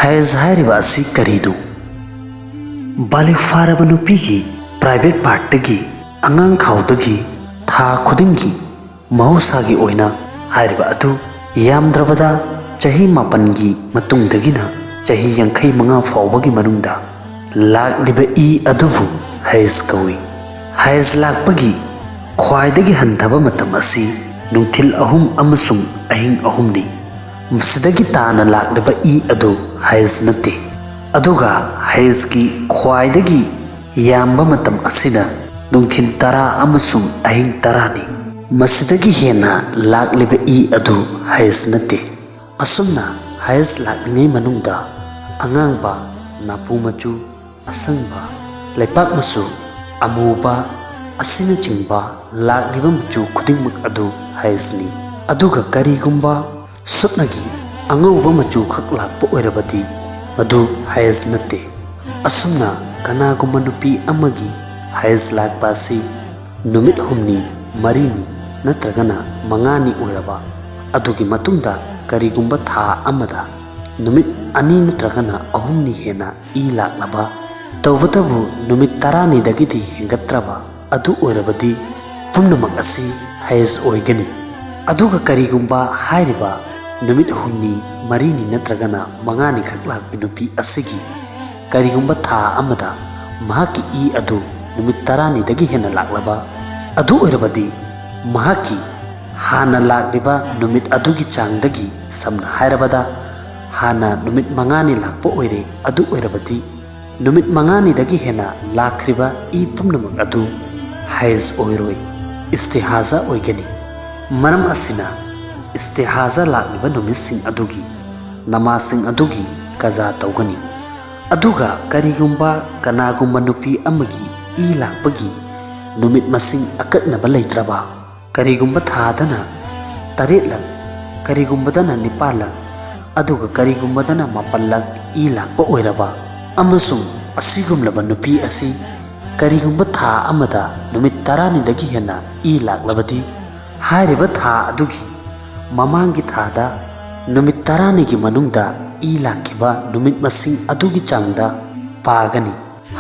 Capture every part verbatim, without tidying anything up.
ꯍꯦꯖ ꯍꯥꯏꯔꯤꯕ ꯑꯁꯤ ꯀꯔꯤꯅꯣ? ꯕꯥꯂꯤꯒ ꯐꯥꯔꯕ ꯅꯨꯄꯤꯒꯤ ꯄ꯭ꯔꯥꯏꯚꯦꯠ ꯄꯥꯔꯠꯇꯒꯤ, ꯑꯉꯥꯡ ꯈꯥꯎꯗꯒꯤ, ꯊꯥ ꯈꯨꯗꯤꯡꯒꯤ ꯃꯍꯧꯁꯥꯒꯤ ꯑꯣꯏꯅ ꯍꯥꯏꯔꯤꯕ ꯑꯗꯨ ꯌꯥꯝꯗ꯭ꯔꯕꯗ ꯆꯍꯤ ꯃꯥꯄꯟꯒꯤ ꯃꯇꯨꯡꯗꯒꯤꯅ ꯆꯍꯤ ꯌꯥꯡꯈꯩ ꯃꯉꯥ ꯐꯥꯎꯕꯒꯤ ꯃꯅꯨꯡꯗ ꯂꯥꯛꯂꯤꯕ ꯏ ꯑꯗꯨꯕꯨ ꯍꯦꯖ ꯀꯧꯏ꯫ ꯍꯦꯖ ꯂꯥꯛꯄꯒꯤ ꯈ꯭ꯋꯥꯏꯗꯒꯤ ꯍꯟꯊꯕ ꯃꯇꯝ ꯑꯁꯤ ꯅꯨꯡꯊꯤꯜ ꯑꯍꯨꯝ ꯑꯃꯁꯨꯡ ꯑꯍꯤꯡ ꯑꯍꯨꯝꯅꯤ꯫ ꯃꯁꯤꯗꯒꯤ ꯇꯥꯅ ꯂꯥꯛꯂꯤꯕ ꯏ ꯑꯗꯨ ꯍꯦꯖ ꯅꯠꯇꯦ꯫ ꯑꯗꯨꯒ ꯍꯦꯖꯀꯤ ꯈ꯭ꯋꯥꯏꯗꯒꯤ ꯌꯥꯝꯕ ꯃꯇꯝ ꯑꯁꯤꯅ ꯅꯨꯡꯊꯤꯜ ꯇꯔꯥ ꯑꯃꯁꯨꯡ ꯑꯍꯤꯡ ꯇꯔꯥꯅꯤ꯫ ꯃꯁꯤꯗꯒꯤ ꯍꯦꯟꯅ ꯂꯥꯛꯂꯤꯕ ꯏ ꯑꯗꯨ ꯍꯦꯖ ꯅꯠꯇꯦ꯫ ꯑꯁꯨꯝꯅ ꯍꯦꯖ ꯂꯥꯛꯂꯤꯉꯩ ꯃꯅꯨꯡꯗ ꯑꯉꯥꯡꯕ, ꯅꯥꯄꯨ ꯃꯆꯨ, ꯑꯁꯪꯕ, ꯂꯩꯄꯥꯛ ꯃꯆꯨ, ꯑꯃꯨꯕ ꯑꯁꯤꯅꯆꯤꯡꯕ ꯂꯥꯛꯂꯤꯕ ꯃꯆꯨ ꯈꯨꯗꯤꯡꯃꯛ ꯑꯗꯨ ꯍꯦꯖꯅꯤ꯫ ꯑꯗꯨꯒ ꯀꯔꯤꯒꯨꯝꯕ ꯁꯨꯞꯅꯒꯤ ꯑꯉꯧꯕ ꯃꯆꯨ ꯈꯛ ꯂꯥꯛꯄ ꯑꯣꯏꯔꯕꯗꯤ ꯃꯗꯨ ꯍꯦꯖ ꯅꯠꯇꯦ꯫ ꯑꯁꯨꯝꯅ ꯀꯅꯥꯒꯨꯝꯕ ꯅꯨꯄꯤ ꯑꯃꯒꯤ ꯍꯦꯖ ꯂꯥꯛꯄ ꯑꯁꯤ ꯅꯨꯃꯤꯠ ꯍꯨꯝꯅꯤ, ꯃꯔꯤꯅꯤ ꯅꯠꯇ꯭ꯔꯒꯅ ꯃꯉꯥꯅꯤ ꯑꯣꯏꯔꯕ, ꯑꯗꯨꯒꯤ ꯃꯇꯨꯡꯗ ꯀꯔꯤꯒꯨꯝꯕ ꯊꯥ ꯑꯃꯗ ꯅꯨꯃꯤꯠ ꯑꯅꯤ ꯅꯠꯇ꯭ꯔꯒꯅ ꯑꯍꯨꯝꯅꯤ ꯍꯦꯟꯅ ꯏ ꯂꯥꯛꯂꯕ, ꯇꯧꯕꯇꯕꯨ ꯅꯨꯃꯤꯠ ꯇꯔꯥꯅꯤꯗꯒꯤꯗꯤ ꯍꯦꯟꯒꯠꯇ꯭ꯔꯕ ꯑꯗꯨ ꯑꯣꯏꯔꯕꯗꯤ ꯄꯨꯝꯅꯃꯛ ꯑꯁꯤ ꯍꯦꯖ ꯑꯣꯏꯒꯅꯤ꯫ ꯑꯗꯨꯒ ꯀꯔꯤꯒꯨꯝꯕ ꯍꯥꯏꯔꯤꯕ ꯅꯨꯃꯤꯠ ꯍꯨꯝꯅꯤ, ꯃꯔꯤꯅꯤ ꯅꯠꯇ꯭ꯔꯒꯅ ꯃꯉꯥꯅꯤ ꯈꯛ ꯂꯥꯛꯄꯤ ꯅꯨꯄꯤ ꯑꯁꯤꯒꯤ ꯀꯔꯤꯒꯨꯝꯕ ꯊꯥ ꯑꯃꯗ ꯃꯍꯥꯛꯀꯤ ꯏ ꯑꯗꯨ ꯅꯨꯃꯤꯠ ꯇꯔꯥꯅꯤꯗꯒꯤ ꯍꯦꯟꯅ ꯂꯥꯛꯂꯕ ꯑꯗꯨ ꯑꯣꯏꯔꯕꯗꯤ ꯃꯍꯥꯛꯀꯤ ꯍꯥꯟꯅ ꯂꯥꯛꯂꯤꯕ ꯅꯨꯃꯤꯠ ꯑꯗꯨꯒꯤ ꯆꯥꯡꯗꯒꯤ, ꯁꯝꯅ ꯍꯥꯏꯔꯕꯗ ꯍꯥꯟꯅ ꯅꯨꯃꯤꯠ ꯃꯉꯥꯅꯤ ꯂꯥꯛꯄ ꯑꯣꯏꯔꯦ ꯑꯗꯨ ꯑꯣꯏꯔꯕꯗꯤ ꯅꯨꯃꯤꯠ ꯃꯉꯥꯅꯤꯗꯒꯤ ꯍꯦꯟꯅ ꯂꯥꯛꯈ꯭ꯔꯤꯕ ꯏ ꯄꯨꯝꯅꯃꯛ ꯑꯗꯨ ꯍꯦꯖ ꯑꯣꯏꯔꯣꯏ, ꯏꯁꯇꯤꯍꯥꯖꯥ ꯑꯣꯏꯒꯅꯤ꯫ ꯃꯔꯝ ꯑꯁꯤꯅ ꯏꯁꯇꯤꯍꯥꯖꯥ ꯂꯥꯛꯂꯤꯕ ꯅꯨꯃꯤꯠꯁꯤꯡ ꯑꯗꯨꯒꯤ ꯅꯃꯥꯖꯁꯤꯡ ꯑꯗꯨꯒꯤ ꯀꯖꯥ ꯇꯧꯒꯅꯤ꯫ ꯑꯗꯨꯒ ꯀꯔꯤꯒꯨꯝꯕ ꯀꯅꯥꯒꯨꯝꯕ ꯅꯨꯄꯤ ꯑꯃꯒꯤ ꯏ ꯂꯥꯛꯄꯒꯤ ꯅꯨꯃꯤꯠ ꯃꯁꯤꯡ ꯑꯀꯛꯅꯕ ꯂꯩꯇ꯭ꯔꯕ, ꯀꯔꯤꯒꯨꯝꯕ ꯊꯥꯗꯅ ꯇꯔꯦꯠꯂꯛ, ꯀꯔꯤꯒꯨꯝꯕꯗꯅ ꯅꯤꯄꯥꯜꯂꯛ, ꯑꯗꯨꯒ ꯀꯔꯤꯒꯨꯝꯕꯗꯅ ꯃꯥꯄꯜꯂꯛ ꯏ ꯂꯥꯛꯄ ꯑꯣꯏꯔꯕ, ꯑꯃꯁꯨꯡ ꯑꯁꯤꯒꯨꯝꯂꯕ ꯅꯨꯄꯤ ꯑꯁꯤ ꯀꯔꯤꯒꯨꯝꯕ ꯊꯥ ꯑꯃꯗ ꯅꯨꯃꯤꯠ ꯇꯔꯥꯅꯤꯗꯒꯤ ꯍꯦꯟꯅ ꯏ ꯂꯥꯛꯂꯕꯗꯤ, ꯍꯥꯏꯔꯤꯕ ꯊꯥ ꯑꯗꯨꯒꯤ ꯃꯃꯥꯡꯒꯤ ꯊꯥꯗ ꯅꯨꯃꯤꯠ ꯇꯔꯥꯅꯤꯒꯤ ꯃꯅꯨꯡꯗ ꯏ ꯂꯥꯛꯈꯤꯕ ꯅꯨꯃꯤꯠ ꯃꯁꯤꯡ ꯑꯗꯨꯒꯤ ꯆꯥꯡꯗ ꯄꯥꯒꯅꯤ꯫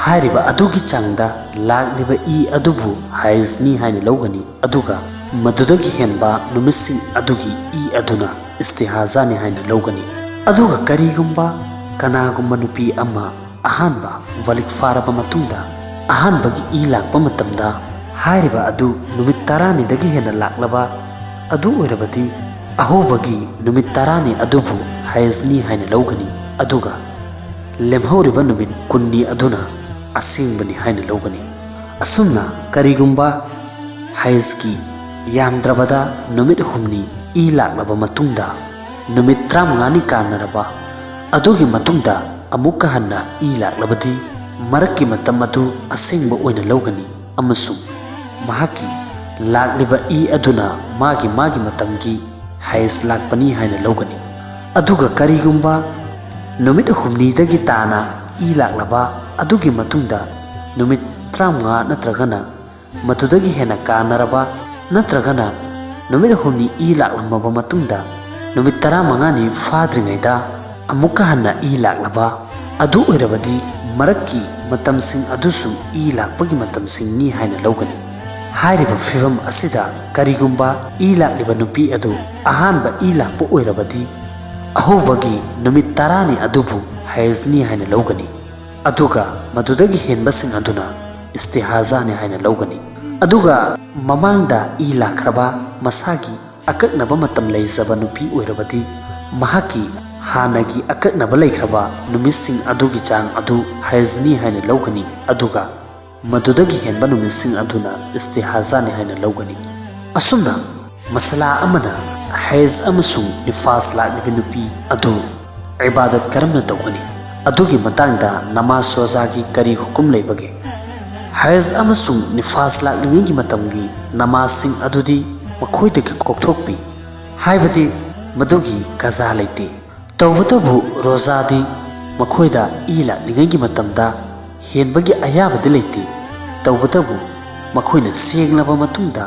ꯍꯥꯏꯔꯤꯕ ꯑꯗꯨꯒꯤ ꯆꯥꯡꯗ ꯂꯥꯛꯂꯤꯕ ꯏ ꯑꯗꯨꯕꯨ ꯍꯥꯏꯖꯅꯤ ꯍꯥꯏꯅ ꯂꯧꯒꯅꯤ, ꯑꯗꯨꯒ ꯃꯗꯨꯗꯒꯤ ꯍꯦꯟꯕ ꯅꯨꯃꯤꯠꯁꯤꯡ ꯑꯗꯨꯒꯤ ꯏ ꯑꯗꯨꯅ ꯏꯁꯇꯤꯍꯥꯖꯥꯅꯤ ꯍꯥꯏꯅ ꯂꯧꯒꯅꯤ꯫ ꯑꯗꯨꯒ ꯀꯔꯤꯒꯨꯝꯕ ꯀꯅꯥꯒꯨꯝꯕ ꯅꯨꯄꯤ ꯑꯃ ꯑꯍꯥꯟꯕ ꯋꯥꯂꯤꯛ ꯐꯥꯔꯕ ꯃꯇꯨꯡꯗ ꯑꯍꯥꯟꯕꯒꯤ ꯏ ꯂꯥꯛꯄ ꯃꯇꯝꯗ ꯍꯥꯏꯔꯤꯕ ꯑꯗꯨ ꯅꯨꯃꯤꯠ ꯇꯔꯥꯅꯤꯗꯒꯤ ꯍꯦꯟꯅ ꯂꯥꯛꯂꯕ ꯑꯗꯨ ꯑꯣꯏꯔꯕꯗꯤ ꯑꯍꯧꯕꯒꯤ ꯅꯨꯃꯤꯠ ꯇꯔꯥꯅꯤ ꯑꯗꯨꯕꯨ ꯍꯥꯏꯖꯅꯤ ꯍꯥꯏꯅ ꯂꯧꯒꯅꯤ, ꯑꯗꯨꯒ ꯂꯦꯝꯍꯧꯔꯤꯕ ꯅꯨꯃꯤꯠ ꯀꯨꯟꯅꯤ ꯑꯗꯨꯅ ꯑꯁꯦꯡꯕꯅꯤ ꯍꯥꯏꯅ ꯂꯧꯒꯅꯤ꯫ ꯑꯁꯨꯝꯅ ꯀꯔꯤꯒꯨꯝꯕ ꯍꯥꯏꯖꯀꯤ ꯌꯥꯝꯗ꯭ꯔꯕꯗ ꯅꯨꯃꯤꯠ ꯍꯨꯝꯅꯤ ꯏ ꯂꯥꯛꯂꯕ ꯃꯇꯨꯡꯗ ꯅꯨꯃꯤꯠ ꯇꯔꯥꯃꯉꯥꯅꯤ ꯀꯥꯟꯅꯔꯕ ꯑꯗꯨꯒꯤ ꯃꯇꯨꯡꯗ ꯑꯃꯨꯛꯀ ꯍꯟꯅ ꯏ ꯂꯥꯛꯂꯕꯗꯤ ꯃꯔꯛꯀꯤ ꯃꯇꯝ ꯑꯗꯨ ꯑꯁꯦꯡꯕ ꯑꯣꯏꯅ ꯂꯧꯒꯅꯤ ꯑꯃꯁꯨꯡ ꯃꯍꯥꯛꯀꯤ ꯂꯥꯛꯂꯤꯕ ꯏ ꯑꯗꯨꯅ ꯃꯥꯒꯤ ꯃꯥꯒꯤ ꯃꯇꯝꯒꯤ ꯍꯥꯏꯖ ꯂꯥꯛꯄꯅꯤ ꯍꯥꯏꯅ ꯂꯧꯒꯅꯤ꯫ ꯑꯗꯨꯒ ꯀꯔꯤꯒꯨꯝꯕ ꯅꯨꯃꯤꯠ ꯍꯨꯝꯅꯤꯗꯒꯤ ꯇꯥꯅ ꯏ ꯂꯥꯛꯂꯕ ꯑꯗꯨꯒꯤ ꯃꯇꯨꯡꯗ ꯅꯨꯃꯤꯠ ꯇꯔꯥꯃꯉꯥ ꯅꯠꯇ꯭ꯔꯒꯅ ꯃꯗꯨꯗꯒꯤ ꯍꯦꯟꯅ ꯀꯥꯟꯅꯔꯕ ꯅꯠꯇ꯭ꯔꯒꯅ ꯅꯨꯃꯤꯠ ꯍꯨꯝꯅꯤ ꯏ ꯂꯥꯛꯂꯝꯃꯕ ꯃꯇꯨꯡꯗ ꯅꯨꯃꯤꯠ ꯇꯔꯥꯃꯉꯥꯅꯤ ꯐꯥꯗ꯭ꯔꯤꯉꯩꯗ ꯑꯃꯨꯛꯀ ꯍꯟꯅ ꯏ ꯂꯥꯛꯂꯕ ꯑꯗꯨ ꯑꯣꯏꯔꯕꯗꯤ ꯃꯔꯛꯀꯤ ꯃꯇꯝꯁꯤꯡ ꯑꯗꯨꯁꯨ ꯏ ꯂꯥꯛꯄꯒꯤ ꯃꯇꯝꯁꯤꯡꯅꯤ ꯍꯥꯏꯅ ꯂꯧꯒꯅꯤ꯫ ꯍꯥꯏꯔꯤꯕ ꯐꯤꯚꯝ ꯑꯁꯤꯗ ꯀꯔꯤꯒꯨꯝꯕ ꯏ ꯂꯥꯛꯂꯤꯕ ꯅꯨꯄꯤ ꯑꯗꯨ ꯑꯍꯥꯟꯕ ꯏ ꯂꯥꯛꯄ ꯑꯣꯏꯔꯕꯗꯤ ꯑꯍꯧꯕꯒꯤ ꯅꯨꯃꯤꯠ ꯇꯔꯥꯅꯤ ꯑꯗꯨꯕꯨ ꯍꯥꯏꯖꯅꯤ ꯍꯥꯏꯅ ꯂꯧꯒꯅꯤ, ꯑꯗꯨꯒ ꯃꯗꯨꯗꯒꯤ ꯍꯦꯟꯕꯁꯤꯡ ꯑꯗꯨꯅ ꯏꯁꯇꯤꯍꯥꯖꯥꯅꯤ ꯍꯥꯏꯅ ꯂꯧꯒꯅꯤ꯫ ꯑꯗꯨꯒ ꯃꯃꯥꯡꯗ ꯏ ꯂꯥꯛꯈ꯭ꯔꯕ ꯃꯁꯥꯒꯤ ꯑꯀꯛꯅꯕ ꯃꯇꯝ ꯂꯩꯖꯕ ꯅꯨꯄꯤ ꯑꯣꯏꯔꯕꯗꯤ ꯃꯍꯥꯛꯀꯤ ꯍꯥꯟꯅꯒꯤ ꯑꯀꯛꯅꯕ ꯂꯩꯈ꯭ꯔꯕ ꯅꯨꯃꯤꯠꯁꯤꯡ ꯑꯗꯨꯒꯤ ꯆꯥꯡ ꯑꯗꯨ ꯍꯥꯏꯖꯅꯤ ꯍꯥꯏꯅ ꯂꯧꯒꯅꯤ, ꯑꯗꯨꯒ ꯃꯗꯨꯗꯒꯤ ꯍꯦꯟꯕ ꯅꯨꯃꯤꯠꯁꯤꯡ ꯑꯗꯨꯅ ꯏꯁꯇꯤꯍꯥꯖꯥꯅꯤ ꯍꯥꯏꯅ ꯂꯧꯒꯅꯤ꯫ ꯑꯁꯨꯝꯅ ꯃꯁꯂꯥ ꯑꯃꯅ ꯍꯩꯖ ꯑꯃꯁꯨꯡ ꯅꯤꯐꯥꯁ ꯂꯥꯛꯂꯤꯕ ꯅꯨꯄꯤ ꯑꯗꯨ ꯏꯕꯥꯗꯠ ꯀꯔꯝꯅ ꯇꯧꯒꯅꯤ? ꯑꯗꯨꯒꯤ ꯃꯇꯥꯡꯗ ꯅꯃꯥꯖ ꯔꯣꯖꯥꯒꯤ ꯀꯔꯤ ꯍꯨꯀꯨꯝ ꯂꯩꯕꯒꯦ? ꯍꯩꯖ ꯑꯃꯁꯨꯡ ꯅꯤꯐꯥꯁ ꯂꯥꯛꯂꯤꯉꯩꯒꯤ ꯃꯇꯝꯒꯤ ꯅꯃꯥꯖꯁꯤꯡ ꯑꯗꯨꯗꯤ ꯃꯈꯣꯏꯗꯒꯤ ꯀꯣꯛꯊꯣꯛꯄꯤ, ꯍꯥꯏꯕꯗꯤ ꯃꯗꯨꯒꯤ ꯀꯖꯥ ꯂꯩꯇꯦ꯫ ꯇꯧꯕꯇꯕꯨ ꯔꯣꯖꯥꯗꯤ ꯃꯈꯣꯏꯗ ꯏ ꯂꯥꯛꯂꯤꯉꯩꯒꯤ ꯃꯇꯝꯗ ꯍꯦꯟꯕꯒꯤ ꯑꯌꯥꯕꯗꯤ ꯂꯩꯇꯦ꯫ ꯇꯧꯕꯇꯕꯨ ꯃꯈꯣꯏꯅ ꯁꯦꯡꯂꯕ ꯃꯇꯨꯡꯗ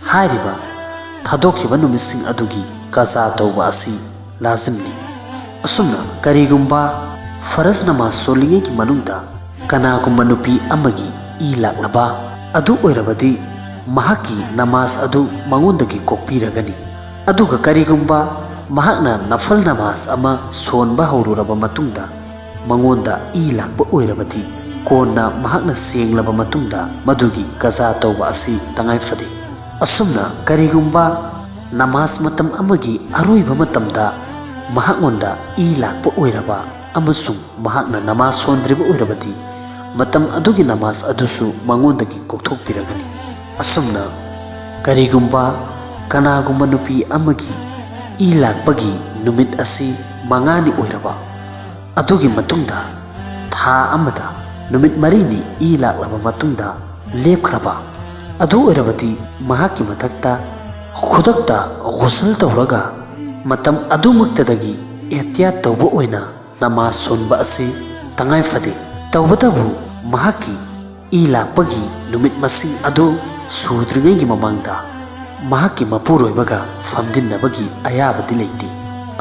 ꯍꯥꯏꯔꯤꯕ ꯊꯥꯗꯣꯛꯈꯤꯕ ꯅꯨꯃꯤꯠꯁꯤꯡ ꯑꯗꯨꯒꯤ ꯀꯖꯥ ꯇꯧꯕ ꯑꯁꯤ ꯂꯥꯖꯤꯝꯅꯤ꯫ ꯑꯁꯨꯝꯅ ꯀꯔꯤꯒꯨꯝꯕ ꯐꯔꯖ ꯅꯃꯥꯖ ꯁꯣꯜꯂꯤꯉꯩꯒꯤ ꯃꯅꯨꯡꯗ ꯀꯅꯥꯒꯨꯝꯕ ꯅꯨꯄꯤ ꯑꯃꯒꯤ ꯏ ꯂꯥꯛꯂꯕ ꯑꯗꯨ ꯑꯣꯏꯔꯕꯗꯤ, ꯃꯍꯥꯛꯀꯤ ꯅꯃꯥꯖ ꯑꯗꯨ ꯃꯉꯣꯟꯗꯒꯤ ꯀꯣꯛꯄꯤꯔꯒꯅꯤ꯫ ꯑꯗꯨꯒ ꯀꯔꯤꯒꯨꯝꯕ ꯃꯍꯥꯛꯅ ꯅꯐꯜ ꯅꯃꯥꯖ ꯑꯃ ꯁꯣꯟꯕ ꯍꯧꯔꯨꯔꯕ ꯃꯇꯨꯡꯗ ꯃꯉꯣꯟꯗ ꯏ ꯂꯥꯛꯄ ꯑꯣꯏꯔꯕꯗꯤ, ꯀꯣꯟꯅ ꯃꯍꯥꯛꯅ ꯁꯦꯡꯂꯕ ꯃꯇꯨꯡꯗ ꯃꯗꯨꯒꯤ ꯀꯖꯥ ꯇꯧꯕ ꯑꯁꯤ ꯇꯉꯥꯏ ꯐꯗꯦ꯫ ꯑꯁꯨꯝꯅ ꯀꯔꯤꯒꯨꯝꯕ ꯅꯃꯥꯖ ꯃꯇꯝ ꯑꯃꯒꯤ ꯑꯔꯣꯏꯕ ꯃꯇꯝꯗ ꯃꯍꯥꯛꯉꯣꯟꯗ ꯏ ꯂꯥꯛꯄ ꯑꯣꯏꯔꯕ ꯑꯃꯁꯨꯡ ꯃꯍꯥꯛꯅ ꯅꯃꯥꯖ ꯁꯣꯟꯗ꯭ꯔꯤꯕ ꯑꯣꯏꯔꯕꯗꯤ, ꯃꯇꯝ ꯑꯗꯨꯒꯤ ꯅꯃꯥꯖ ꯑꯗꯨꯁꯨ ꯃꯉꯣꯟꯗꯒꯤ ꯀꯣꯛꯊꯣꯛꯄꯤꯔꯒꯅꯤ꯫ ꯑꯁꯨꯝꯅ ꯀꯔꯤꯒꯨꯝꯕ ꯀꯅꯥꯒꯨꯝꯕ ꯅꯨꯄꯤ ꯑꯃꯒꯤ ꯏ ꯂꯥꯛꯄꯒꯤ ꯅꯨꯃꯤꯠ ꯑꯁꯤ ꯃꯉꯥꯅꯤ ꯑꯣꯏꯔꯕ, ꯑꯗꯨꯒꯤ ꯃꯇꯨꯡꯗ ꯊꯥ ꯑꯃꯗ ꯅꯨꯃꯤꯠ ꯃꯔꯤꯅꯤ ꯏ ꯂꯥꯛꯂꯕ ꯃꯇꯨꯡꯗ ꯂꯦꯞꯈ꯭ꯔꯕ ꯑꯗꯨ ꯑꯣꯏꯔꯕꯗꯤ, ꯃꯍꯥꯛꯀꯤ ꯃꯊꯛꯇ ꯈꯨꯗꯛꯇ ꯒꯨꯁꯜ ꯇꯧꯔꯒ ꯃꯇꯝ ꯑꯗꯨꯃꯛꯇꯗꯒꯤ ꯑꯦꯍꯇꯤꯌꯥꯠ ꯇꯧꯕ ꯑꯣꯏꯅ ꯅꯃꯥꯖ ꯁꯣꯟꯕ ꯑꯁꯤ ꯇꯉꯥꯏ ꯐꯗꯦ꯫ ꯇꯧꯕꯇꯕꯨ ꯃꯍꯥꯛꯀꯤ ꯏ ꯂꯥꯛꯄꯒꯤ ꯅꯨꯃꯤꯠ ꯃꯁꯤꯡ ꯑꯗꯨ ꯁꯨꯗ꯭ꯔꯤꯉꯩꯒꯤ ꯃꯃꯥꯡꯗ ꯃꯍꯥꯛꯀꯤ ꯃꯄꯨꯔꯣꯏꯕꯒ ꯐꯝꯗꯤꯟꯅꯕꯒꯤ ꯑꯌꯥꯕꯗꯤ ꯂꯩꯇꯦ꯫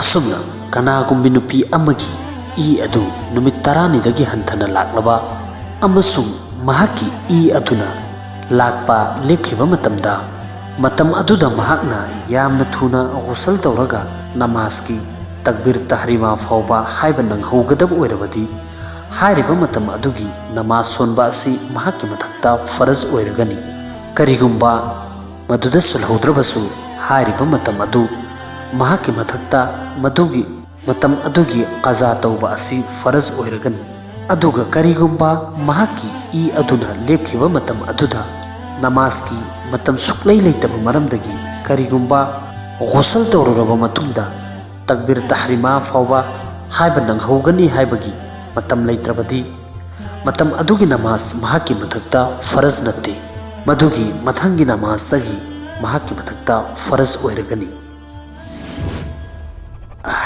ꯑꯁꯨꯝꯅ ꯀꯅꯥꯒꯨꯝꯕꯤ ꯅꯨꯄꯤ ꯑꯃꯒꯤ ꯏ ꯑꯗꯨ ꯅꯨꯃꯤꯠ ꯇꯔꯥꯅꯤꯗꯒꯤ ꯍꯟꯊꯅ ꯂꯥꯛꯂꯕ ꯑꯃꯁꯨꯡ ꯃꯍꯥꯛꯀꯤ ꯏ ꯑꯗꯨꯅ ꯂꯥꯛꯄ ꯂꯦꯞꯈꯤꯕ ꯃꯇꯝꯗ, ꯃꯇꯝ ꯑꯗꯨꯗ ꯃꯍꯥꯛꯅ ꯌꯥꯝꯅ ꯊꯨꯅ ꯒꯨꯁꯜ ꯇꯧꯔꯒ ꯅꯃꯥꯖꯀꯤ ꯇꯛꯕꯤꯔ ꯇꯍꯔꯤꯃꯥ ꯐꯥꯎꯕ ꯍꯥꯏꯕ ꯅꯪꯍꯧꯒꯗꯕ ꯑꯣꯏꯔꯕꯗꯤ, ꯍꯥꯏꯔꯤꯕ ꯃꯇꯝ ꯑꯗꯨꯒꯤ ꯅꯃꯥꯖ ꯁꯣꯟꯕ ꯑꯁꯤ ꯃꯍꯥꯛꯀꯤ ꯃꯊꯛꯇ ꯐꯔꯖ ꯑꯣꯏꯔꯒꯅꯤ꯫ ꯀꯔꯤꯒꯨꯝꯕ ꯃꯗꯨꯗ ꯁꯣꯜꯍꯧꯗ꯭ꯔꯕꯁꯨ, ꯍꯥꯏꯔꯤꯕ ꯃꯇꯝ ꯑꯗꯨ ꯃꯍꯥꯛꯀꯤ ꯃꯊꯛꯇ ꯃꯗꯨꯒꯤ ꯃꯇꯝ ꯑꯗꯨꯒꯤ ꯀꯖꯥ ꯇꯧꯕ ꯑꯁꯤ ꯐꯔꯖ ꯑꯣꯏꯔꯒꯅꯤ꯫ ꯑꯗꯨꯒ ꯀꯔꯤꯒꯨꯝꯕ ꯃꯍꯥꯛꯀꯤ ꯏ ꯑꯗꯨꯅ ꯂꯦꯞꯈꯤꯕ ꯃꯇꯝ ꯑꯗꯨꯗ ꯅꯃꯥꯖꯀꯤ ꯃꯇꯝ ꯁꯨꯛꯂꯩ ꯂꯩꯇꯕ ꯃꯔꯝꯗꯒꯤ, ꯀꯔꯤꯒꯨꯝꯕ ꯒꯨꯁꯜ ꯇꯧꯔꯨꯔꯕ ꯃꯇꯨꯡꯗ ꯇꯛꯕꯤꯔ ꯇꯍꯔꯤꯃꯥ ꯐꯥꯎꯕ ꯍꯥꯏꯕ ꯅꯪꯍꯧꯒꯅꯤ ꯍꯥꯏꯕꯒꯤ ꯃꯇꯝ ꯂꯩꯇ꯭ꯔꯕꯗꯤ, ꯃꯇꯝ ꯑꯗꯨꯒꯤ ꯅꯃꯥꯖ ꯃꯍꯥꯛꯀꯤ ꯃꯊꯛꯇ ꯐꯔꯖ ꯅꯠꯇꯦ, ꯃꯗꯨꯒꯤ ꯃꯊꯪꯒꯤ ꯅꯃꯥꯖꯇꯒꯤ ꯃꯍꯥꯛꯀꯤ ꯃꯊꯛꯇ ꯐꯔꯖ ꯑꯣꯏꯔꯒꯅꯤ꯫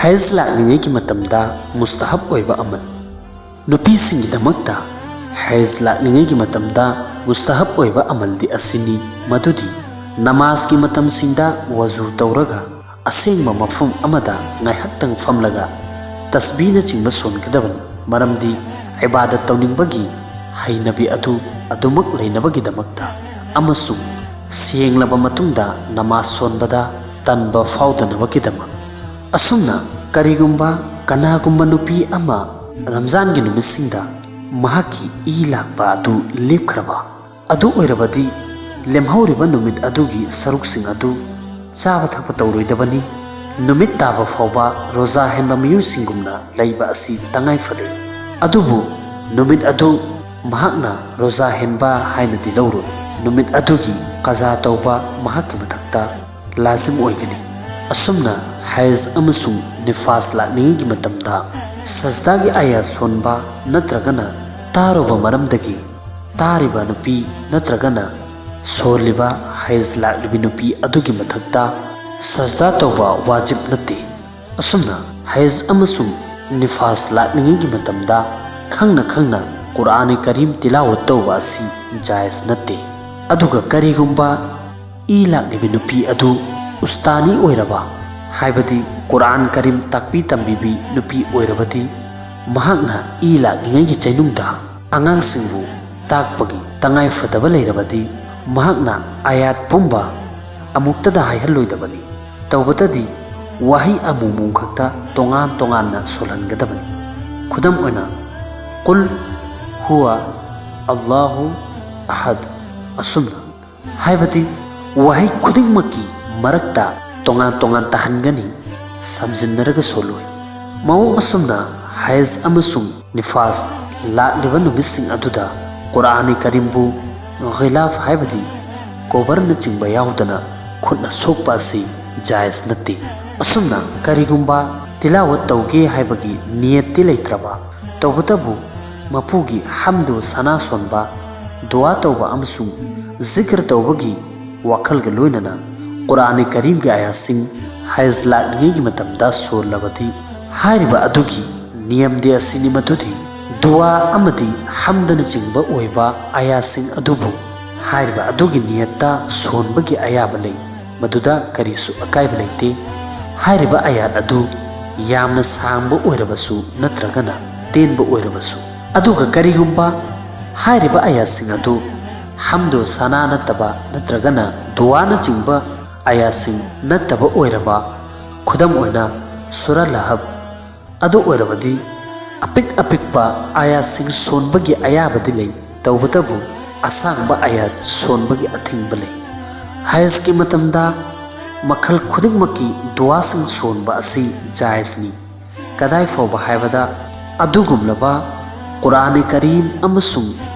ꯍꯩꯖ ꯂꯥꯛꯂꯤꯉꯩꯒꯤ ꯃꯇꯝꯗ ꯃꯨꯁꯇꯍꯕ ꯑꯣꯏꯕ ꯑꯃꯜ꯫ ꯅꯨꯄꯤꯁꯤꯡꯒꯤꯗꯃꯛꯇ ꯍꯩꯖ ꯂꯥꯛꯂꯤꯉꯩꯒꯤ ꯃꯇꯝꯗ ꯃꯨꯁꯇꯍꯕ ꯑꯣꯏꯕ ꯑꯃꯜꯗꯤ ꯑꯁꯤꯅꯤ, ꯃꯗꯨꯗꯤ ꯅꯃꯥꯖꯒꯤ ꯃꯇꯝꯁꯤꯡꯗ ꯋꯖꯨ ꯇꯧꯔꯒ ꯑꯁꯦꯡꯕ ꯃꯐꯝ ꯑꯃꯗ ꯉꯥꯏꯍꯥꯛꯇꯪ ꯐꯝꯂꯒ ꯇꯁꯕꯤꯅꯆꯤꯡꯕ ꯁꯣꯟꯒꯗꯕꯅꯤ꯫ ꯃꯔꯝꯗꯤ ꯏꯕꯥꯗꯠ ꯇꯧꯅꯤꯡꯕꯒꯤ ꯍꯩꯅꯕꯤ ꯑꯗꯨ ꯑꯗꯨꯃꯛ ꯂꯩꯅꯕꯒꯤꯗꯃꯛꯇ ꯑꯃꯁꯨꯡ ꯁꯦꯡꯂꯕ ꯃꯇꯨꯡꯗ ꯅꯃꯥꯖ ꯁꯣꯟꯕꯗ ꯇꯟꯕ ꯐꯥꯎꯗꯅꯕꯒꯤꯗꯃꯛ꯫ ꯑꯁꯨꯝꯅ ꯀꯔꯤꯒꯨꯝꯕ ꯀꯅꯥꯒꯨꯝꯕ ꯅꯨꯄꯤ ꯑꯃ ꯔꯝꯖꯥꯟꯒꯤ ꯅꯨꯃꯤꯠꯁꯤꯡꯗ ꯃꯍꯥꯛꯀꯤ ꯏ ꯂꯥꯛꯄ ꯑꯗꯨ ꯂꯦꯞꯈ꯭ꯔꯕ ꯑꯗꯨ ꯑꯣꯏꯔꯕꯗꯤ, ꯂꯦꯝꯍꯧꯔꯤꯕ ꯅꯨꯃꯤꯠ ꯑꯗꯨꯒꯤ ꯁꯔꯨꯛꯁꯤꯡ ꯑꯗꯨ ꯆꯥꯕ ꯊꯛꯄ ꯇꯧꯔꯣꯏꯗꯕꯅꯤ꯫ ꯅꯨꯃꯤꯠ ꯇꯥꯕ ꯐꯥꯎꯕ ꯔꯣꯖꯥ ꯍꯦꯟꯕ ꯃꯤꯑꯣꯏꯁꯤꯡꯒꯨꯝꯅ ꯂꯩꯕ ꯑꯁꯤ ꯇꯉꯥꯏ ꯐꯗꯦ꯫ ꯑꯗꯨꯕꯨ ꯅꯨꯃꯤꯠ ꯑꯗꯨ ꯃꯍꯥꯛꯅ ꯔꯣꯖꯥ ꯍꯦꯟꯕ ꯍꯥꯏꯅꯗꯤ ꯂꯧꯔꯣꯏ꯫ ꯅꯨꯃꯤꯠ ꯑꯗꯨꯒꯤ ꯀꯖꯥ ꯇꯧꯕ ꯃꯍꯥꯛꯀꯤ ꯃꯊꯛꯇ ꯂꯥꯖꯤꯝ ꯑꯣꯏꯒꯅꯤ꯫ ꯑꯁꯨꯝꯅ ꯍꯩꯖ ꯑꯃꯁꯨꯡ ꯅꯤꯐꯥꯁ ꯂꯥꯛꯂꯤꯉꯩꯒꯤ ꯃꯇꯝꯗ ꯁꯖꯗꯥꯒꯤ ꯑꯥꯌꯥ ꯁꯣꯟꯕ ꯅꯠꯇ꯭ꯔꯒꯅ ꯇꯥꯔꯨꯕ ꯃꯔꯝꯗꯒꯤ ꯇꯥꯔꯤꯕ ꯅꯨꯄꯤ ꯅꯠꯇ꯭ꯔꯒꯅ ꯁꯣꯜꯂꯤꯕ ꯍꯩꯖ ꯂꯥꯛꯂꯤꯕꯤ ꯅꯨꯄꯤ ꯑꯗꯨꯒꯤ ꯃꯊꯛꯇ ꯁꯖꯗꯥ ꯇꯧꯕ ꯋꯥꯖꯤꯕ ꯅꯠꯇꯦ꯫ ꯑꯁꯨꯝꯅ ꯍꯩꯖ ꯑꯃꯁꯨꯡ ꯅꯤꯐꯥꯁ ꯂꯥꯛꯂꯤꯉꯩꯒꯤ ꯃꯇꯝꯗ ꯈꯪꯅ ꯈꯪꯅ ꯀꯨꯔꯥꯟ ꯀꯔꯤꯝ ꯇꯤꯂꯥꯋꯠ ꯇꯧꯕ ꯑꯁꯤ ꯖꯥꯏꯖ ꯅꯠꯇꯦ꯫ ꯑꯗꯨꯒ ꯀꯔꯤꯒꯨꯝꯕ ꯏ ꯂꯥꯛꯂꯤꯕꯤ ꯅꯨꯄꯤ ꯑꯗꯨ ꯎꯁꯇꯥꯅꯤ ꯑꯣꯏꯔꯕ, ꯍꯥꯏꯕꯗꯤ ꯀꯨꯔꯥꯟ ꯀꯔꯤꯝ ꯇꯥꯛꯄꯤ ꯇꯝꯕꯤꯕꯤ ꯅꯨꯄꯤ ꯑꯣꯏꯔꯕꯗꯤ, ꯃꯍꯥꯛꯅ ꯏ ꯂꯥꯛꯂꯤꯉꯩꯒꯤ ꯆꯩꯅꯨꯡꯗ ꯑꯉꯥꯡꯁꯤꯡꯕꯨ ꯇꯥꯛꯄꯒꯤ ꯇꯉꯥꯏ ꯐꯗꯕ ꯂꯩꯔꯕꯗꯤ, ꯃꯍꯥꯛꯅ ꯑꯥꯌꯥꯠ ꯄꯨꯝꯕ ꯑꯃꯨꯛꯇꯗ ꯍꯥꯏꯍꯜꯂꯣꯏꯗꯕꯅꯤ꯫ ꯇꯧꯕꯇꯗꯤ ꯋꯥꯍꯩ ꯑꯃꯨꯃꯨꯛ ꯈꯛꯇ ꯇꯣꯉꯥꯟ ꯇꯣꯉꯥꯟꯅ ꯁꯣꯜꯍꯟꯒꯗꯕꯅꯤ꯫ ꯈꯨꯗꯝ ꯑꯣꯏꯅ, "ꯀꯨꯜ ꯍꯨꯋ ꯑꯜꯂꯥꯍꯨ ꯑꯍꯗ" ꯑꯁꯨꯝꯅ꯫ ꯍꯥꯏꯕꯗꯤ ꯋꯥꯍꯩ ꯈꯨꯗꯤꯡꯃꯛꯀꯤ ꯃꯔꯛꯇ ꯇꯣꯉꯥꯟ ꯇꯣꯉꯥꯟ ꯇꯥꯍꯟꯒꯅꯤ, ꯁꯝꯖꯤꯟꯅꯔꯒ ꯁꯣꯜꯂꯣꯏ꯫ ꯃꯑꯣꯡ ꯑꯁꯨꯝꯅ ꯍꯩꯖ ꯑꯃꯁꯨꯡ ꯅꯤꯐꯥꯁ ꯂꯥꯛꯂꯤꯕ ꯅꯨꯃꯤꯠꯁꯤꯡ ꯑꯗꯨꯗ ꯀꯨꯔꯥꯟ ꯀꯔꯤꯝꯕꯨ ꯒꯤꯂꯥꯐ ꯍꯥꯏꯕꯗꯤ ꯀꯣꯕꯔꯅꯆꯤꯡꯕ ꯌꯥꯎꯗꯅ ꯈꯨꯠꯅ ꯁꯣꯛꯄ ꯑꯁꯤ ꯖꯥꯏꯖ ꯅꯠꯇꯦ꯫ ꯑꯁꯨꯝꯅ ꯀꯔꯤꯒꯨꯝꯕ ꯇꯤꯂꯥꯋꯠ ꯇꯧꯒꯦ ꯍꯥꯏꯕꯒꯤ ꯅꯤꯌꯠꯇꯤ ꯂꯩꯇ꯭ꯔꯕ, ꯇꯧꯕꯇꯕꯨ ꯃꯄꯨꯒꯤ ꯍꯝꯗꯨ ꯁꯅꯥ ꯁꯣꯟꯕ, ꯗꯨꯋꯥ ꯇꯧꯕ ꯑꯃꯁꯨꯡ ꯖꯤꯀ꯭ꯔ ꯇꯧꯕꯒꯤ ꯋꯥꯈꯜꯒ ꯂꯣꯏꯅꯅ ꯀꯨꯔꯥꯟ ꯀꯔꯤꯝꯒꯤ ꯑꯥꯌꯥꯁꯤꯡ ꯍꯩꯖ ꯂꯥꯛꯂꯤꯉꯩꯒꯤ ꯃꯇꯝꯗ ꯁꯣꯜꯂꯕꯗꯤ, ꯍꯥꯏꯔꯤꯕ ꯑꯗꯨꯒꯤ ꯅꯤꯌꯝꯗꯤ ꯑꯁꯤꯅꯤ ꯃꯗꯨꯗꯤ ꯗꯨꯋꯥ ꯑꯃꯗꯤ ꯍꯝꯗꯅꯆꯤꯡꯕ ꯑꯣꯏꯕ ꯑꯥꯌꯥꯁꯤꯡ ꯑꯗꯨꯕꯨ ꯍꯥꯏꯔꯤꯕ ꯑꯗꯨꯒꯤ ꯅꯤꯌꯠꯇ ꯁꯣꯟꯕꯒꯤ ꯑꯌꯥꯕ ꯂꯩ, ꯃꯗꯨꯗ ꯀꯔꯤꯁꯨ ꯑꯀꯥꯏꯕ ꯂꯩꯇꯦ꯫ ꯍꯥꯏꯔꯤꯕ ꯑꯥꯌꯥꯠ ꯑꯗꯨ ꯌꯥꯝꯅ ꯁꯥꯡꯕ ꯑꯣꯏꯔꯕꯁꯨ ꯅꯠꯇ꯭ꯔꯒꯅ ꯇꯦꯟꯕ ꯑꯣꯏꯔꯕꯁꯨ꯫ ꯑꯗꯨꯒ ꯀꯔꯤꯒꯨꯝꯕ ꯍꯥꯏꯔꯤꯕ ꯑꯌꯥꯠꯁꯤꯡ ꯑꯗꯨ ꯍꯝꯗꯨ ꯁꯅꯥ ꯅꯠꯇꯕ ꯅꯠꯇ꯭ꯔꯒꯅ ꯗꯨꯋꯥꯅꯆꯤꯡꯕ ꯑꯌꯥꯠꯁꯤꯡ ꯅꯠꯇꯕ ꯑꯣꯏꯔꯕ, ꯈꯨꯗꯝ ꯑꯣꯏꯅ ꯁꯨꯔꯥ ꯂꯍꯕ ꯑꯗꯨ ꯑꯣꯏꯔꯕꯗꯤ, ꯑꯄꯤꯛ ꯑꯄꯤꯛꯄ ꯑꯌꯥꯠꯁꯤꯡ ꯁꯣꯟꯕꯒꯤ ꯑꯌꯥꯕꯗꯤ ꯂꯩ, ꯇꯧꯕꯇꯕꯨ ꯑꯁꯥꯡꯕ ꯑꯌꯥꯠ ꯁꯣꯟꯕꯒꯤ ꯑꯊꯤꯡꯕ ꯂꯩ꯫ ꯍꯥꯏꯖꯀꯤ ꯃꯇꯝꯗ ꯃꯈꯜ ꯈꯨꯗꯤꯡꯃꯛꯀꯤ ꯗꯨꯋꯥꯁꯤꯡ ꯁꯣꯟꯕ ꯑꯁꯤ ꯖꯥꯏꯖꯅꯤ꯫ ꯀꯗꯥꯏ ꯐꯥꯎꯕ ꯍꯥꯏꯕꯗ, ꯑꯗꯨꯒꯨꯝꯂꯕ ꯀꯨꯔꯥꯅꯦ ꯀꯔꯤꯝ ꯑꯃꯁꯨꯡ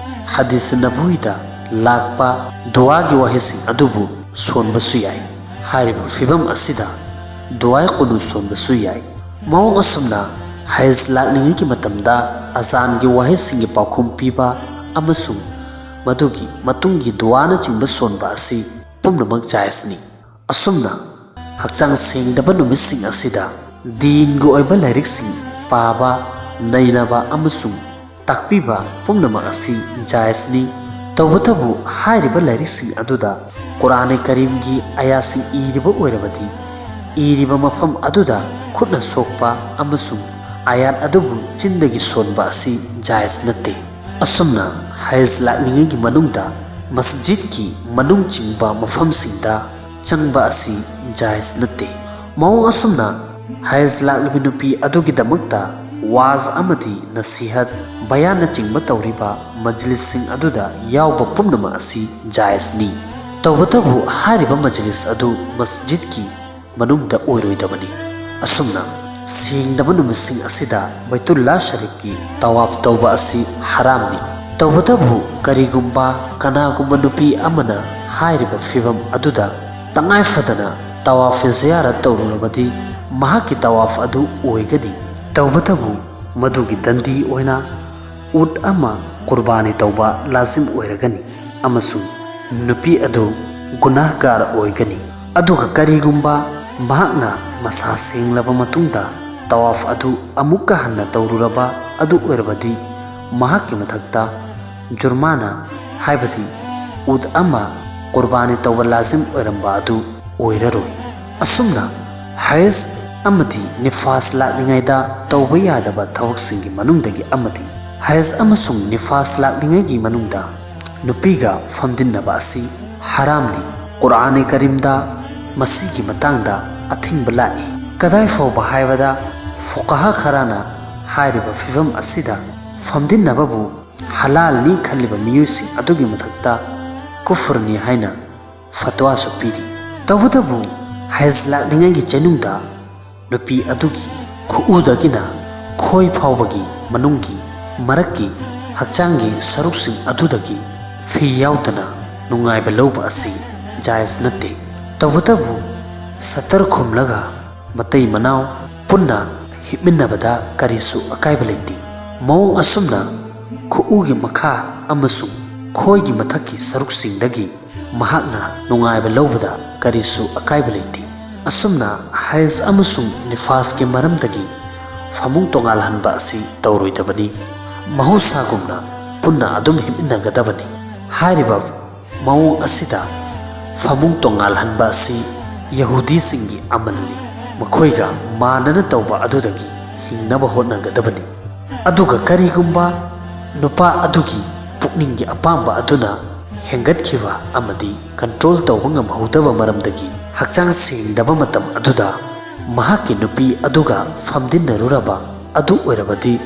ꯍꯗꯤꯁ ꯅꯕꯋꯤꯗ ꯂꯥꯛꯄ ꯗꯨꯋꯥꯒꯤ ꯋꯥꯍꯩꯁꯤꯡ ꯑꯗꯨꯕꯨ ꯁꯣꯟꯕꯁꯨ ꯌꯥꯏ꯫ ꯍꯥꯏꯔꯤꯕ ꯐꯤꯚꯝ ꯑꯁꯤꯗ ꯗꯨꯋꯥꯏ ꯀꯨꯅꯨ ꯁꯣꯟꯕꯁꯨ ꯌꯥꯏ꯫ ꯃꯑꯣꯡ ꯑꯁꯨꯝꯅ, ꯍꯩꯖ ꯂꯥꯛꯂꯤꯉꯩꯒꯤ ꯃꯇꯝꯗ ꯑꯖꯥꯟꯒꯤ ꯋꯥꯍꯩꯁꯤꯡꯒꯤ ꯄꯥꯎꯈꯨꯝ ꯄꯤꯕ ꯑꯃꯁꯨꯡ ꯃꯗꯨꯒꯤ ꯃꯇꯨꯡꯒꯤ ꯗꯨꯋꯥꯅꯆꯤꯡꯕ ꯁꯣꯟꯕ ꯑꯁꯤ ꯄꯨꯝꯅꯃꯛ ꯖꯥꯏꯖꯅꯤ꯫ ꯑꯁꯨꯝꯅ, ꯍꯛꯆꯥꯡ ꯁꯦꯡꯗꯕ ꯅꯨꯃꯤꯠꯁꯤꯡ ꯑꯁꯤꯗ ꯗꯤꯟꯒꯤ ꯑꯣꯏꯕ ꯂꯥꯏꯔꯤꯛꯁꯤꯡ ꯄꯥꯕ, ꯅꯩꯅꯕ ꯑꯃꯁꯨꯡ ꯇꯥꯛꯄꯤꯕ ꯄꯨꯝꯅꯃꯛ ꯑꯁꯤ ꯖꯥꯏꯖꯅꯤ꯫ ꯇꯧꯕꯇꯕꯨ, ꯍꯥꯏꯔꯤꯕ ꯂꯥꯏꯔꯤꯛꯁꯤꯡ ꯑꯗꯨꯗ ꯀꯨꯔꯥꯅꯦ ꯀꯔꯤꯝꯒꯤ ꯑꯌꯥꯠꯁꯤꯡ ꯏꯔꯤꯕ ꯑꯣꯏꯔꯕꯗꯤ, ꯏꯔꯤꯕ ꯃꯐꯝ ꯑꯗꯨꯗ ꯈꯨꯠꯅ ꯁꯣꯛꯄ ꯑꯃꯁꯨꯡ ꯑꯌꯥꯠ ꯑꯗꯨꯕꯨ ꯆꯤꯟꯗꯒꯤ ꯁꯣꯟꯕ ꯑꯁꯤ ꯖꯥꯏꯖ ꯅꯠꯇꯦ꯫ ꯑꯁꯨꯝꯅ, ꯍꯩꯖ ꯂꯥꯛꯂꯤꯉꯩꯒꯤ ꯃꯅꯨꯡꯗ ꯃꯁꯖꯤꯗꯀꯤ ꯃꯅꯨꯡ ꯆꯤꯡꯕ ꯃꯐꯝꯁꯤꯡꯗ ꯆꯪꯕ ꯑꯁꯤ ꯖꯥꯏꯖ ꯅꯠꯇꯦ꯫ ꯃꯑꯣꯡ ꯑꯁꯨꯝꯅ, ꯍꯩꯖ ꯂꯥꯛꯂꯤꯕ ꯅꯨꯄꯤ ꯑꯗꯨꯒꯤꯗꯃꯛꯇ ꯋꯥꯖ ꯑꯃꯗꯤ ꯅꯁꯤꯍꯠ, ꯕꯌꯥꯟꯅꯆꯤꯡꯕ ꯇꯧꯔꯤꯕ ꯃꯖꯂꯤꯁꯁꯤꯡ ꯑꯗꯨꯗ ꯌꯥꯎꯕ ꯄꯨꯝꯅꯃꯛ ꯑꯁꯤ ꯖꯥꯏꯖꯅꯤ꯫ ꯇꯧꯕꯇꯕꯨ, ꯍꯥꯏꯔꯤꯕ ꯃꯖꯂꯤꯁ ꯑꯗꯨ ꯃꯁꯖꯤꯗꯀꯤ ꯃꯅꯨꯡꯗ ꯑꯣꯏꯔꯣꯏꯗꯕꯅꯤ꯫ ꯑꯁꯨꯝꯅ, ꯁꯦꯡꯗꯕ ꯅꯨꯃꯤꯠꯁꯤꯡ ꯑꯁꯤꯗ ꯕꯩꯇꯨꯜꯂꯥ ꯁꯔꯤꯐꯀꯤ ꯇꯋꯥꯐ ꯇꯧꯕ ꯑꯁꯤ ꯍꯔꯥꯝꯅꯤ꯫ ꯇꯧꯕꯇꯕꯨ, ꯀꯔꯤꯒꯨꯝꯕ ꯀꯅꯥꯒꯨꯝꯕ ꯅꯨꯄꯤ ꯑꯃꯅ ꯍꯥꯏꯔꯤꯕ ꯐꯤꯚꯝ ꯑꯗꯨꯗ ꯇꯉꯥꯏ ꯐꯗꯅ ꯇꯋꯥꯐ ꯖꯤꯌꯥꯔꯠ ꯇꯧꯔꯨꯔꯕꯗꯤ, ꯃꯍꯥꯛꯀꯤ ꯇꯋꯥꯐ ꯑꯗꯨ ꯑꯣꯏꯒꯅꯤ꯫ ꯇꯧꯕꯇꯕꯨ, ꯃꯗꯨꯒꯤ ꯗꯟꯗꯤ ꯑꯣꯏꯅ ꯎꯠ ꯑꯃ ꯀꯨꯔꯕꯥꯅꯤ ꯇꯧꯕ ꯂꯥꯖꯤꯝ ꯑꯣꯏꯔꯒꯅꯤ ꯑꯃꯁꯨꯡ ꯅꯨꯄꯤ ꯑꯗꯨ ꯒꯨꯅꯥꯍꯒꯥꯔ ꯑꯣꯏꯒꯅꯤ꯫ ꯑꯗꯨꯒ ꯀꯔꯤꯒꯨꯝꯕ ꯃꯍꯥꯛꯅ ꯃꯁꯥ ꯁꯦꯡꯂꯕ ꯃꯇꯨꯡꯗ ꯇꯋꯥꯐ ꯑꯗꯨ ꯑꯃꯨꯛꯀ ꯍꯟꯅ ꯇꯧꯔꯨꯔꯕ ꯑꯗꯨ ꯑꯣꯏꯔꯕꯗꯤ, ꯃꯍꯥꯛꯀꯤ ꯃꯊꯛꯇ ꯖꯨꯔꯃꯥꯅꯥ, ꯍꯥꯏꯕꯗꯤ ꯎꯠ ꯑꯃ ꯀꯨꯔꯕꯥꯅꯤ ꯇꯧꯕ ꯂꯥꯖꯤꯝ ꯑꯣꯏꯔꯝꯕ ꯑꯗꯨ ꯑꯣꯏꯔꯔꯣꯏ꯫ ꯑꯁꯨꯝꯅ, ꯍꯩꯖ ꯑꯃꯗꯤ ꯅꯤꯐꯥꯁ ꯂꯥꯛꯂꯤꯉꯩꯗ ꯇꯧꯕ ꯌꯥꯗꯕ ꯊꯕꯛꯁꯤꯡꯒꯤ ꯃꯅꯨꯡꯗꯒꯤ ꯑꯃꯗꯤ ꯍꯩꯖ ꯑꯃꯁꯨꯡ ꯅꯤꯐꯥꯁ ꯂꯥꯛꯂꯤꯉꯩꯒꯤ ꯃꯅꯨꯡꯗ ꯅꯨꯄꯤꯒ ꯐꯝꯗꯤꯟꯅꯕ ꯑꯁꯤ ꯍꯔꯥꯝꯅꯤ꯫ ꯀꯨꯔꯥꯅꯦ ꯀꯔꯤꯝꯗ ꯃꯁꯤꯒꯤ ꯃꯇꯥꯡꯗ ꯑꯊꯤꯡꯕ ꯂꯥꯛꯏ꯫ ꯀꯗꯥꯏ ꯐꯥꯎꯕ ꯍꯥꯏꯕꯗ, ꯐꯨꯀꯥꯍꯥ ꯈꯔꯅ ꯍꯥꯏꯔꯤꯕ ꯐꯤꯚꯝ ꯑꯁꯤꯗ ꯐꯝꯗꯤꯟꯅꯕꯕꯨ ꯍꯂꯥꯜꯅꯤ ꯈꯜꯂꯤꯕ ꯃꯤꯑꯣꯏꯁꯤꯡ ꯑꯗꯨꯒꯤ ꯃꯊꯛꯇ ꯀꯨꯐꯔꯅꯤ ꯍꯥꯏꯅ ꯐꯇꯋꯥꯁꯨ ꯄꯤꯔꯤ꯫ ꯇꯧꯕꯇꯕꯨ, ꯍꯩꯖ ꯂꯥꯛꯂꯤꯉꯩꯒꯤ ꯆꯩꯅꯨꯡꯗ ꯅꯨꯄꯤ ꯑꯗꯨꯒꯤ ꯈꯨꯎꯗꯒꯤꯅ ꯈꯣꯏ ꯐꯥꯎꯕꯒꯤ ꯃꯅꯨꯡꯒꯤ ꯃꯔꯛꯀꯤ ꯍꯛꯆꯥꯡꯒꯤ ꯁꯔꯨꯛꯁꯤꯡ ꯑꯗꯨꯗꯒꯤ ꯐꯤ ꯌꯥꯎꯗꯅ ꯅꯨꯡꯉꯥꯏꯕ ꯂꯧꯕ ꯑꯁꯤ ꯖꯥꯏꯖ ꯅꯠꯇꯦ꯫ ꯇꯧꯕꯇꯕꯨ, ꯁꯇꯔ ꯈꯨꯝꯂꯒ ꯃꯇꯩ ꯃꯅꯥꯎ ꯄꯨꯟꯅ ꯍꯤꯞꯃꯤꯟꯅꯕꯗ ꯀꯔꯤꯁꯨ ꯑꯀꯥꯏꯕ ꯂꯩꯇꯦ꯫ ꯃꯑꯣꯡ ꯑꯁꯨꯝꯅ ꯈꯨꯎꯒꯤ ꯃꯈꯥ ꯑꯃꯁꯨꯡ ꯈꯣꯏꯒꯤ ꯃꯊꯛꯀꯤ ꯁꯔꯨꯛꯁꯤꯡꯗꯒꯤ ꯃꯍꯥꯛꯅ ꯅꯨꯡꯉꯥꯏꯕ ꯂꯧꯕꯗ ꯀꯔꯤꯁꯨ ꯑꯀꯥꯏꯕ ꯂꯩꯇꯦ꯫ ꯑꯁꯨꯝꯅ ꯍꯩꯖ ꯑꯃꯁꯨꯡ ꯅꯤꯐꯥꯁꯀꯤ ꯃꯔꯝꯗꯒꯤ ꯐꯃꯨꯡ ꯇꯣꯉꯥꯜꯍꯟꯕ ꯑꯁꯤ ꯇꯧꯔꯣꯏꯗꯕꯅꯤ꯫ ꯃꯍꯧꯁꯥꯒꯨꯝꯅ ꯄꯨꯟꯅ ꯑꯗꯨꯝ ꯍꯤꯞꯃꯤꯟꯅꯒꯗꯕꯅꯤ꯫ ꯍꯥꯏꯔꯤꯕ ꯃꯑꯣꯡ ꯑꯁꯤꯗ ꯐꯃꯨꯡ ꯇꯣꯉꯥꯜꯍꯟꯕ ꯑꯁꯤ ꯌꯍꯨꯗꯤꯁꯤꯡꯒꯤ ꯑꯃꯜꯅꯤ꯫ ꯃꯈꯣꯏꯒ ꯃꯥꯟꯅꯅ ꯇꯧꯕ ꯑꯗꯨꯗꯒꯤ ꯍꯤꯡꯅꯕ ꯍꯣꯠꯅꯒꯗꯕꯅꯤ꯫ ꯑꯗꯨꯒ ꯀꯔꯤꯒꯨꯝꯕ ꯅꯨꯄꯥ ꯑꯗꯨꯒꯤ ꯄꯨꯛꯅꯤꯡꯒꯤ ꯑꯄꯥꯝꯕ ꯑꯗꯨꯅ ꯍꯦꯟꯒꯠꯈꯤꯕ ꯑꯃꯗꯤ ꯀꯟꯇ꯭ꯔꯣꯜ ꯇꯧꯕ ꯉꯝꯍꯧꯗꯕ ꯃꯔꯝꯗꯒꯤ ꯍꯛꯆꯥꯡ ꯁꯦꯡꯗꯕ ꯃꯇꯝ ꯑꯗꯨꯗ ꯃꯍꯥꯛꯀꯤ ꯅꯨꯄꯤ ꯑꯗꯨꯒ ꯐꯝꯗꯤꯟꯅꯔꯨꯔꯕ ꯑꯗꯨ ꯑꯣꯏꯔꯕꯗꯤ,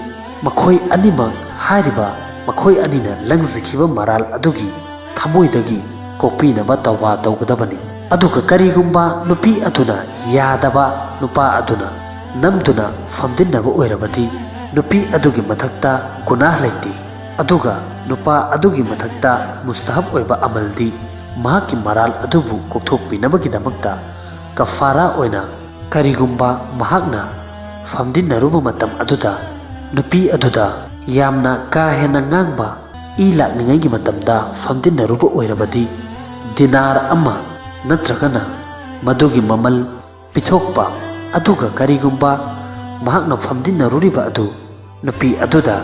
ꯃꯈꯣꯏ ꯑꯅꯤꯃꯛ ꯍꯥꯏꯔꯤꯕ ꯃꯈꯣꯏ ꯑꯅꯤꯅ ꯂꯪꯖꯈꯤꯕ ꯃꯔꯥꯜ ꯑꯗꯨꯒꯤ ꯊꯃꯣꯏꯗꯒꯤ ꯀꯣꯛꯄꯤꯅꯕ ꯇꯧꯕꯥ ꯇꯧꯒꯗꯕꯅꯤ꯫ ꯑꯗꯨꯒ ꯀꯔꯤꯒꯨꯝꯕ ꯅꯨꯄꯤ ꯑꯗꯨꯅ ꯌꯥꯗꯕ ꯅꯨꯄꯥ ꯑꯗꯨꯅ ꯅꯝꯗꯨꯅ ꯐꯝꯗꯤꯟꯅꯕ ꯑꯣꯏꯔꯕꯗꯤ, ꯅꯨꯄꯤ ꯑꯗꯨꯒꯤ ꯃꯊꯛꯇ ꯒꯨꯅꯥꯍ ꯂꯩꯇꯦ꯫ ꯑꯗꯨꯒ ꯅꯨꯄꯥ ꯑꯗꯨꯒꯤ ꯃꯊꯛꯇ ꯃꯨꯁꯇꯍꯕ ꯑꯣꯏꯕ ꯑꯃꯜꯗꯤ ꯃꯍꯥꯛꯀꯤ ꯃꯔꯥꯜ ꯑꯗꯨꯕꯨ ꯀꯣꯛꯊꯣꯛꯄꯤꯅꯕꯒꯤꯗꯃꯛꯇ ꯀꯐꯥꯔꯥ ꯑꯣꯏꯅ ꯀꯔꯤꯒꯨꯝꯕ ꯃꯍꯥꯛꯅ ꯐꯝꯗꯤꯟꯅꯔꯨꯕ ꯃꯇꯝ ꯑꯗꯨꯗ ꯅꯨꯄꯤ ꯑꯗꯨꯗ ꯌꯥꯝꯅ ꯀꯥ ꯍꯦꯟꯅ ꯉꯥꯡꯕ ꯏ ꯂꯥꯛꯂꯤꯉꯩꯒꯤ ꯃꯇꯝꯗ ꯐꯝꯗꯤꯟꯅꯔꯨꯕ ꯑꯣꯏꯔꯕꯗꯤ, ꯗꯤꯅꯥꯔ ꯑꯃ ꯅꯠꯇ꯭ꯔꯒꯅ ꯃꯗꯨꯒꯤ ꯃꯃꯜ ꯄꯤꯊꯣꯛꯄ, ꯑꯗꯨꯒ ꯀꯔꯤꯒꯨꯝꯕ ꯃꯍꯥꯛꯅ ꯐꯝꯗꯤꯟꯅꯔꯨꯔꯤꯕ ꯑꯗꯨ ꯅꯨꯄꯤ ꯑꯗꯨꯗ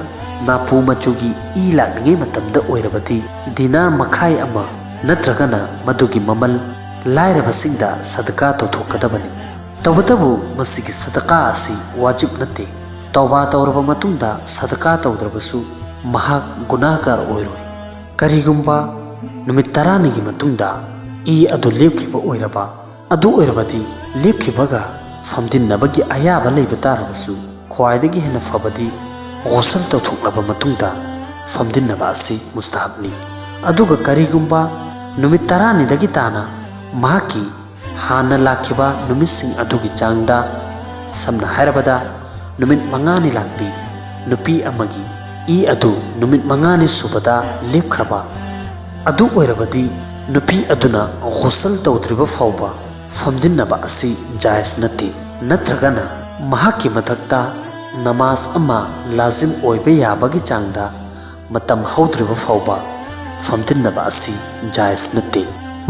ꯅꯥꯄꯨ ꯃꯆꯨꯒꯤ ꯏ ꯂꯥꯛꯂꯤꯉꯩ ꯃꯇꯝꯗ ꯑꯣꯏꯔꯕꯗꯤ, ꯗꯤꯅꯥꯔ ꯃꯈꯥꯏ ꯑꯃ ꯅꯠꯇ꯭ꯔꯒꯅ ꯃꯗꯨꯒꯤ ꯃꯃꯜ ꯂꯥꯏꯔꯕꯁꯤꯡꯗ ꯁꯗꯀꯥ ꯇꯧꯊꯣꯛꯀꯗꯕꯅꯤ꯫ ꯇꯧꯕꯇꯕꯨ ꯃꯁꯤꯒꯤ ꯁꯗꯀꯥ ꯑꯁꯤ ꯋꯥꯖꯤꯕ ꯅꯠꯇꯦ꯫ ꯇꯧꯕꯥ ꯇꯧꯔꯕ ꯃꯇꯨꯡꯗ ꯁꯗꯀꯥ ꯇꯧꯗ꯭ꯔꯕꯁꯨ ꯃꯍꯥꯛ ꯒꯨꯅꯥꯍꯒꯥꯔ ꯑꯣꯏꯔꯣꯏ꯫ ꯀꯔꯤꯒꯨꯝꯕ ꯅꯨꯃꯤꯠ ꯇꯔꯥꯅꯤꯒꯤ ꯃꯇꯨꯡꯗ ꯏ ꯑꯗꯨ ꯂꯦꯞꯈꯤꯕ ꯑꯣꯏꯔꯕ, ꯑꯗꯨ ꯑꯣꯏꯔꯕꯗꯤ ꯂꯦꯞꯈꯤꯕꯒ ꯐꯝꯗꯤꯟꯅꯕꯒꯤ ꯑꯌꯥꯕ ꯂꯩꯕ ꯇꯥꯔꯕꯁꯨ, ꯈ꯭ꯋꯥꯏꯗꯒꯤ ꯍꯦꯟꯅ ꯐꯕꯗꯤ ꯒꯨꯁꯜ ꯇꯧꯊꯣꯛꯂꯕ ꯃꯇꯨꯡꯗ ꯐꯝꯗꯤꯟꯅꯕ ꯑꯁꯤ ꯃꯨꯁꯇꯍꯕꯅꯤ꯫ ꯑꯗꯨꯒ ꯀꯔꯤꯒꯨꯝꯕ ꯅꯨꯃꯤꯠ ꯇꯔꯥꯅꯤꯗꯒꯤ ꯇꯥꯅ ꯃꯍꯥꯛꯀꯤ ꯍꯥꯟꯅ ꯂꯥꯛꯈꯤꯕ ꯅꯨꯃꯤꯠꯁꯤꯡ ꯑꯗꯨꯒꯤ ꯆꯥꯡꯗ, ꯁꯝꯅ ꯍꯥꯏꯔꯕꯗ, ꯅꯨꯃꯤꯠ ꯃꯉꯥꯅꯤ ꯂꯥꯛꯄꯤ ꯅꯨꯄꯤ ꯑꯃꯒꯤ ꯏ ꯑꯗꯨ ꯅꯨꯃꯤꯠ ꯃꯉꯥꯅꯤ ꯁꯨꯕꯗ ꯂꯦꯞꯈ꯭ꯔꯕ, ꯑꯗꯨ ꯑꯣꯏꯔꯕꯗꯤ ꯅꯨꯄꯤ ꯑꯗꯨꯅ ꯒꯨꯁꯜ ꯇꯧꯗ꯭ꯔꯤꯕ ꯐꯥꯎꯕ ꯐꯝꯗꯤꯟꯅꯕ ꯑꯁꯤ ꯖꯥꯏꯖ ꯅꯠꯇꯦ꯫ ꯅꯠꯇ꯭ꯔꯒꯅ ꯃꯍꯥꯛꯀꯤ ꯃꯊꯛꯇ ꯅꯃꯥꯖ ꯑꯃ ꯂꯥꯖꯤꯝ ꯑꯣꯏꯕ ꯌꯥꯕꯒꯤ ꯆꯥꯡꯗ ꯃꯇꯝ ꯍꯧꯗ꯭ꯔꯤꯕ ꯐꯥꯎꯕ ꯐꯝꯗꯤꯟꯅꯕ ꯑꯁꯤ ꯖꯥꯏꯖ ꯅꯠꯇꯦ꯫